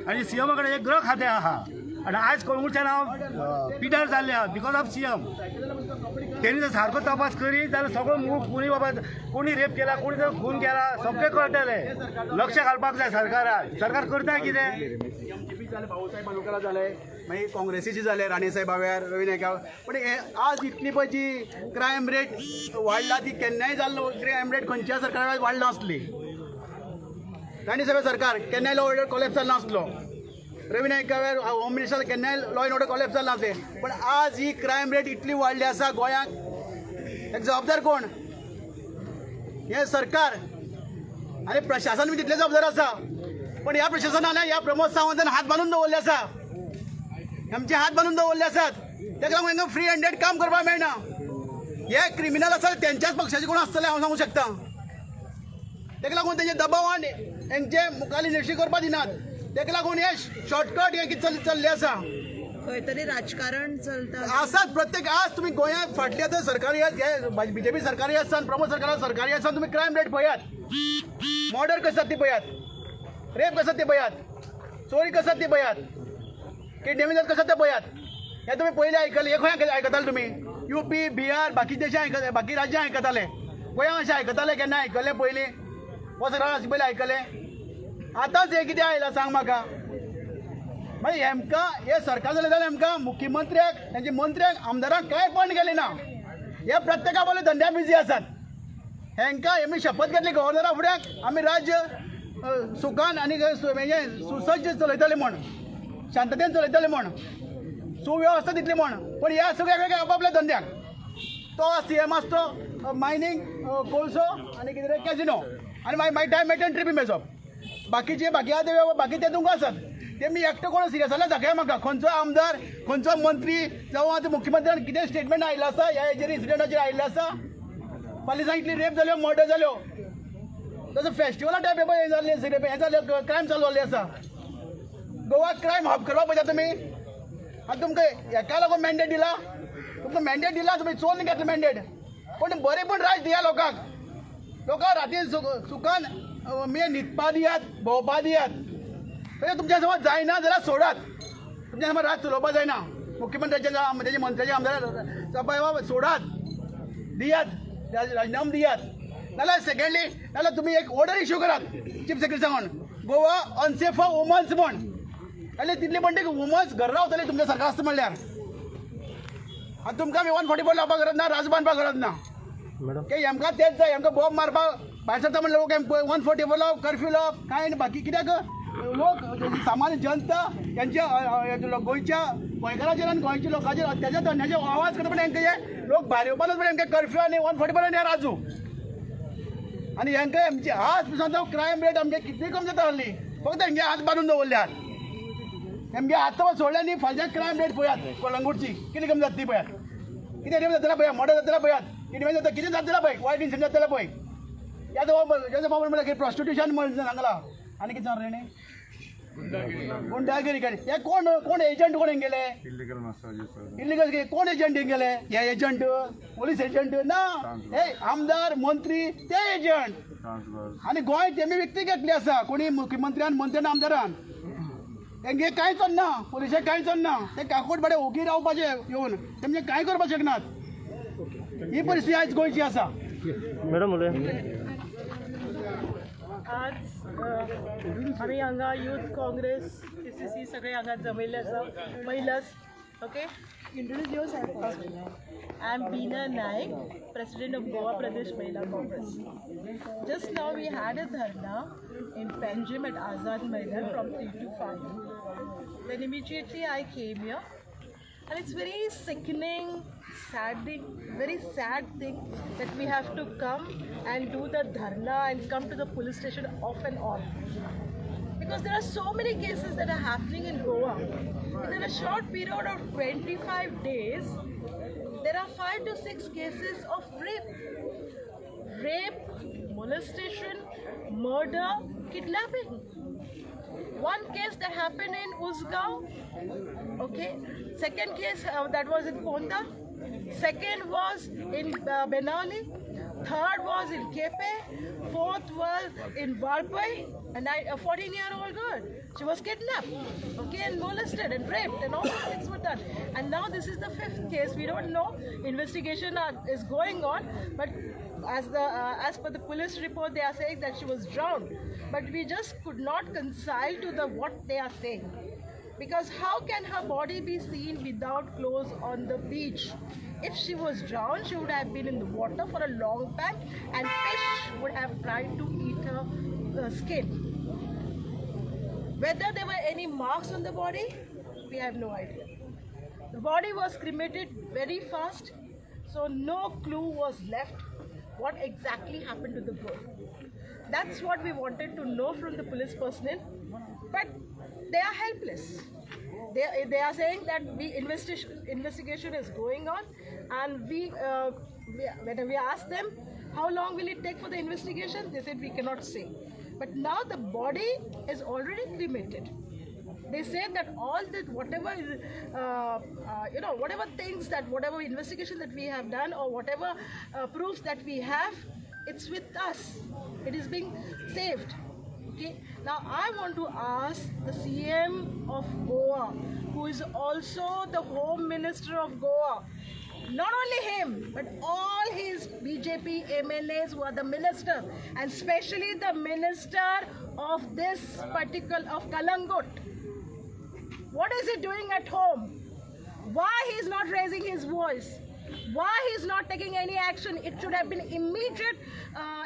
आनी सीएमा कडेन एक गृह खातें आहा. आनी आयज कळंगूटच्यान हांव पिड्यार जाल्लें आहा because of CM. तेणी जर सारको तपास करीत जाल्यार सगळो मूळ कोणी बाबा कोणी रेप केला, कोणी जर खून केला, सगळें कळटलें. लक्ष घालपाक जाय सरकारान. सरकार करता कितें? एमजीपी जालें, भाऊसाहेब बांदोडकरा जाले, मागीर काँग्रेसीचे जाले राणे साहेब वेळार, रवी नायका. पण हे आज इतली पळय जी क्रायम रेट वाडला, ती केन्नाय जाल्लो क्रायम रेट खंयच्या सरकारा वेळार वाडला नासली. राणे साहेब सरकार केन्नाय लॉ ऑर्डर कॉलेप्स जाल्लो नासलो. रवी नायका वेळार होम मिनिस्टर, केन्नाय लॉ एंड ऑर्डर कॉलेप्स जाल्लो नासलें. पण आज ही क्रायम रेट इतली वाडली आसा गोंयांत, एक जबाबदार कोण? हें सरकार आनी प्रशासन बी तितलें जबाबदार आसा. पण ह्या प्रशासनान, ह्या प्रमोद सावंतान हात बांदून दवरले आसा, आमचे हात बांदून दवरले आसात. ताका लागून हांकां फ्री हँडेड काम करपाक मेळना. हे क्रिमिनल आसा, तेंच्याच पक्षाचे कोण आसतले हांव सांगूंक शकता. ताका लागून तेंच्या दबावान हेंचे मुखार इंडस्ट्री करपाक दिनात. ताका लागून हे शॉर्टकट हे कितें चल्लें आसा. खंय तरी राजकारण चलता. आसात प्रत्येक. आज तुमी गोंयांत फाटली आतां सरकारी, बीजेपी सरकारी आसतना, प्रमोद सरकार सरकारी आसतना तुमी क्रायम रेट पळयात, मर्डर कशें जाता ती पळयात, रेप कशें जाता ती पळयात, चोरी कशें जाता ती पळयात, किडनॅपिंग कशें जाता ते पळयात. हे तुमी पयलीं आयकले? हे खंय आयकताले तुमी? युपी, बिहार, बाकी देशां आयकताले, बाकी राज्यां आयकताले. गोंयांत अशें आयकताले केन्ना? आयकलें पयलीं हो सरकार अशें पयलीं आयकलें? आतांच हें कितें आयलां, सांग म्हाका. मागीर हेमकां हे सरकार जालें जाल्यार हेमकां मुख्यमंत्र्याक, तेंच्या मंत्र्यांक, आमदारांक कांय पण गेलें ना. हे प्रत्येका बोले धंद्या बिजी आसात. हेंकां हेमी शपथ घेतली गव्हर्नरा फुड्याक, आमी राज्य सुखान आनी हें सुसज्ज चलयतले म्हण, शांततेन चलयतले म्हण, सुवेवस्था दितली म्हण. पण ह्या सगळ्या आपापल्या धंद्याक. तो सीएम आसतो मायनींग, कोळसो आनी कितें रे कॅजिनो आनी मागीर मागीर टायम मेळटा ट्रिपी मेजप. बाकीचे बाकी आहा ते बाकी ते तुमकां आसात. ते मी एकटो कोण सिरियस जाल्यार दाखया म्हाका, खंयचो आमदार, खंयचो मंत्री जावं आतां मुख्यमंत्र्यान कितें स्टेटमेंट आयिल्लो आसा ह्या हेजेर, इन्सिडंटाचेर आयिल्लो आसा? फाल्यां दिसा इतली रेप जाल्यो, मर्डर जाल्यो, तसो फेस्टिवला टायप हें जाल्लें, हें जालें, क्रायम चालू जाल्ले आसा. गोवा क्रायम हब करपाक पळयता तुमी आनी तुमकां हेका लागून मॅन्डेट दिला. तुमकां मॅन्डेट दिला, तुमी चोरून घेतलें मॅन्डेट. पूण बरें पण राज दिया लोकांक. लोकांक राती सुखान म्हणजे न्हिदपा दियात, भोंवपा दियात. म्हणजे तुमच्या समज जायना जाल्यार सोडात. तुमच्या समोर राज चलोवपा जायना. मुख्यमंत्र्याच्या, तेजे मंत्र्याच्या, आमदार बाबा सोडात, दियात राजीनामा दियात. नाल्यार सेकंडली, नाल्यार तुमी एक ऑर्डर इश्यू करात चीफ सेक्रेटरी सांगून, गोवा अनसेफ फॉर वुमन्स म्हण. जाल्यार तितले म्हणटा की वुमन्स घरा रावतले तुमच्या सरकार आसता म्हणल्यार. आनी तुमकां आमी 144 लावपाक गरज ना, राज बांदपाक गरज ना. की हेमकां तेच जाय, हेमकां बॉम्ब मारपाक भायर सरता म्हणल्यार लोक 144 लावप, कर्फ्यू लावप कांय. बाकी कित्याक लोक सामान्य जनता यांच्या गोंयच्या गोंयकाराचेर आनी गोंयच्या लोकांचेर अत्याचार धरण्याचे आवाज करता, पण हेंकां हे लोक भायर येवपाक, पण हेंकां कर्फ्यू आनी 144 आनी राजू आनी हेंकां आमची आज सांगता, क्रायम रेट आमगे कितली कम जाता आहली. फक्त हेंगे हात बांदून दवरल्यात, हेमगे हात सोडले न्ही, फाल्यां क्रायम रेट पळयात कलंगूटची कितें कमी जाता ती पळयात. कितें रेप जातला पळया, मर्डर जातला पळयात, कितें जाता, कितें जातला पळय, वायट इन्सिडंट जातला पळय. ह्या म्हळ्यार प्रॉस्टिट्युशन म्हण सांगला आनी कितें सांगलें न्ही, गुंडागिरी. हे कोण कोण एजंट, कोण हेंगेले इलिगल, कोण एजंट हेंगेले? हे एजंट पोलीस एजंट ना, हे आमदार मंत्री ते एजंट. आनी गोंय तेमी विकती घेतली आसा कोणी, मुख्यमंत्र्यान, मंत्र्यान, आमदारान. हेंगे कांय चलना, पोलिसाक कांय चलना, ते काकूट बडे ओगी रावपाचे येवन, तेमचे कांय करपाक शकनात. ही परिस्थिती आयज गोंयची आसा. मॅडम उलय. आज आमी हांगा यूथ काँग्रेस PCC सगळे हांगा जमिल्ले आसा महिलास. Okay, introduce yourself. I am Beena Naik, president of Goa Pradesh Mahila Congress. Just now we had a dharna in Panjim at Azad Maidan from 3 to 5. Then immediately I came here, and it's very sickening, saddening, very sad thing that we have to come and do the dharna and come to the police station off and on. Because there are so many cases that are happening in Goa. Within a short period of 25 days, there are 5 to 6 cases of rape. Rape, molestation, murder, kidnapping. One case that happened in Usgao, okay. Second case that was in Ponda. Second was in Benaulim. Third was in Kepe. Fourth was in Valpoi, a 14-year-old girl. She was kidnapped, okay, and molested and raped, and all these things were done. And now this is the fifth case. We don't know. Investigation is going on, but as per the police report, they are saying that she was drowned. But we just could not reconcile to the what they are saying. Because how can her body be seen without clothes on the beach? If she was drowned, she would have been in the water for a long time, and fish would have tried to eat her skin. Whether there were any marks on the body, we have no idea. The body was cremated very fast, so no clue was left what exactly happened to the girl. That's what we wanted to know from the police personnel, but they are helpless. They are saying that we investigation is going on, and when we asked them how long will it take for the investigation, they said we cannot say. But now the body is already cremated. They said that all that whatever whatever things that whatever investigation that we have done or whatever proofs that we have, it's with us. It is being saved. Okay. Now I want to ask the CM of Goa, who is also the Home Minister of Goa, not only him, but all his BJP MLAs who are the ministers, and especially the minister of this particular, of Calangute. What is he doing at home? Why he is not raising his voice? Why he is not taking any action? It should have been immediate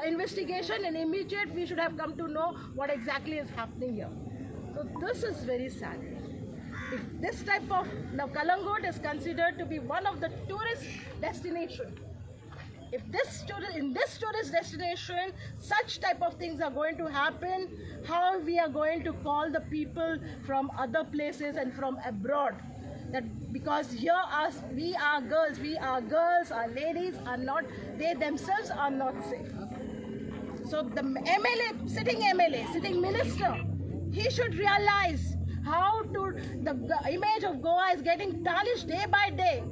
investigation, and immediate we should have come to know what exactly is happening here. So this is very sad. If this type of, now Calangute is considered to be one of the tourist destination. If this in this tourist destination such type of things are going to happen, how we are going to call the people from other places and from abroad? That because here us, we are girls, our ladies are not, they themselves are not safe. So the MLA, sitting MLA, sitting minister, he should realize how to, the image of Goa is getting tarnished day by day.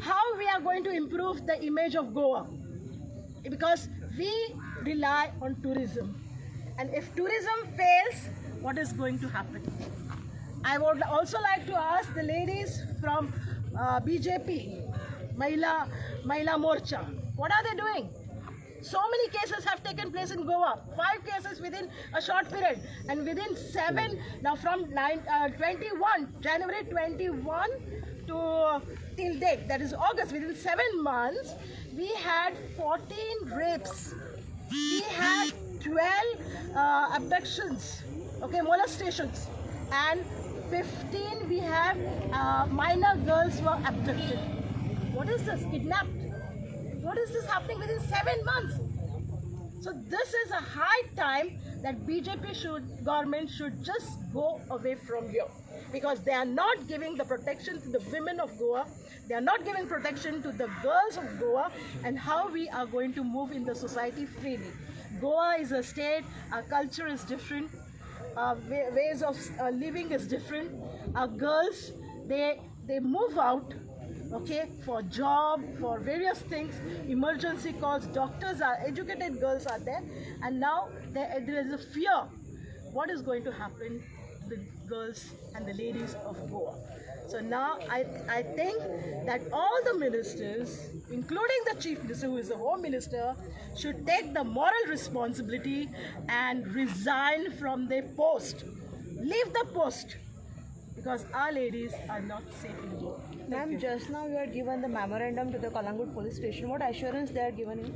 How we are going to improve the image of Goa? Because we rely on tourism. And if tourism fails, what is going to happen? I would also like to ask the ladies from BJP, Mahila Morcha, what are they doing? So many cases have taken place in Goa, 5 cases within a short period, and within 7, now from January 21 to till date, that is August, within 7 months, we had 14 rapes, we had 12 abductions, okay, molestations, and 15 we have minor girls were abducted. What is this? Kidnapped. What is this happening within 7 months? So this is a high time that BJP government should just go away from here, because they are not giving the protection to the women of Goa, they are not giving protection to the girls of Goa, and how we are going to move in the society freely. Goa is a state, our culture is different, our ways of living is different. Our girls, they move out, okay, for job, for various things, emergency calls, doctors are, educated girls are there, and now there is a fear what is going to happen to the girls and the ladies of Goa. So now I think that all the ministers, including the Chief Minister, who is the Home Minister, should take the moral responsibility and resign from their post. Leave the post, because our ladies are not safe in Goa. Ma'am, just now you had given the memorandum to the Calangute police station. What assurance they are given you?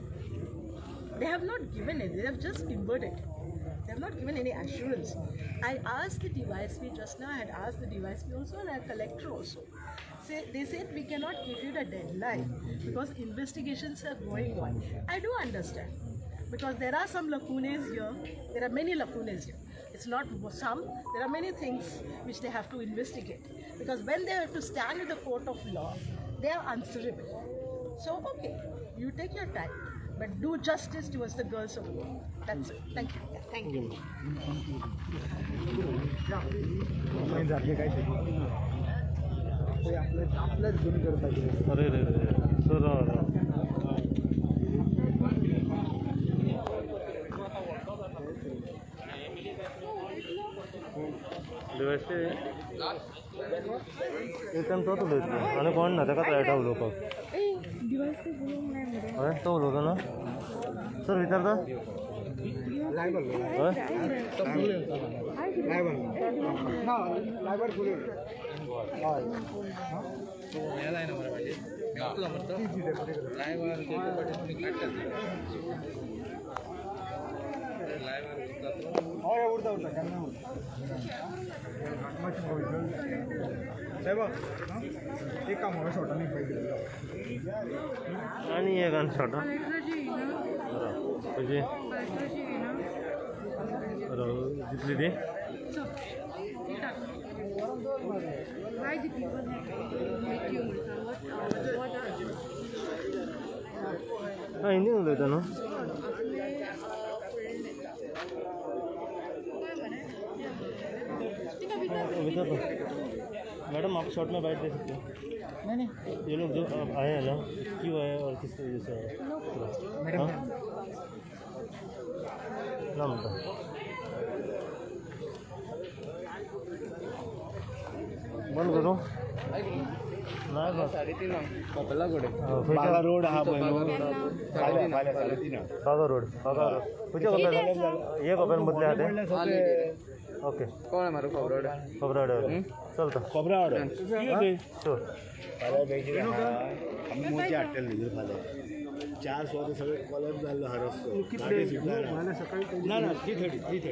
They have not given it. They have just inverted. They have not given any assurance. I asked the DYSP just now. I had asked the DYSP also and our collector also. They said we cannot give you the deadline because investigations are going on. I do understand, because there are some lacunae here. There are many lacunae here. It's not some. There are many things which they have to investigate, because when they have to stand in the court of law, they are answerable. So, okay, you take your time, but do justice towards the girls of Goa. That's it. Thank you. Thank you. अरे रे रे sir, एक तोच उलयतलो आनी कोण ना ताका मेळटा उलोवपाक. हय, तो उलयता ना सर, विचारता. हय, हय उरता उरता केन्ना उरता साहेब एक काम शॉर्टान एक पाहिजे आनी एक आनी शॉर्टान खंयची दितली ती. ना हिंदी उलयता न्हू. मैडम आप शॉर्ट में बैठ दे सकते हो. नहीं नहीं, ये लोग जो आए हैं ना, क्यों आए और किस वजह से आए? मैडम ना म्हणता बंद करूँ ना. बागा रोड हा पळय न्हू, बागा रोड, बागा रोड खंयच्या कपेल? हे कपेल मदले आहा ते. ओके, कोण मरे खबराड? खबराड चलता, खबराड शुअर. फाल्यां बेगीन आमी मोती हाडटले भितर. फाल्यां 4 सुवात सगळे कॉलम जाल्लो हा रस्तो. ना ना 3:30 3:30.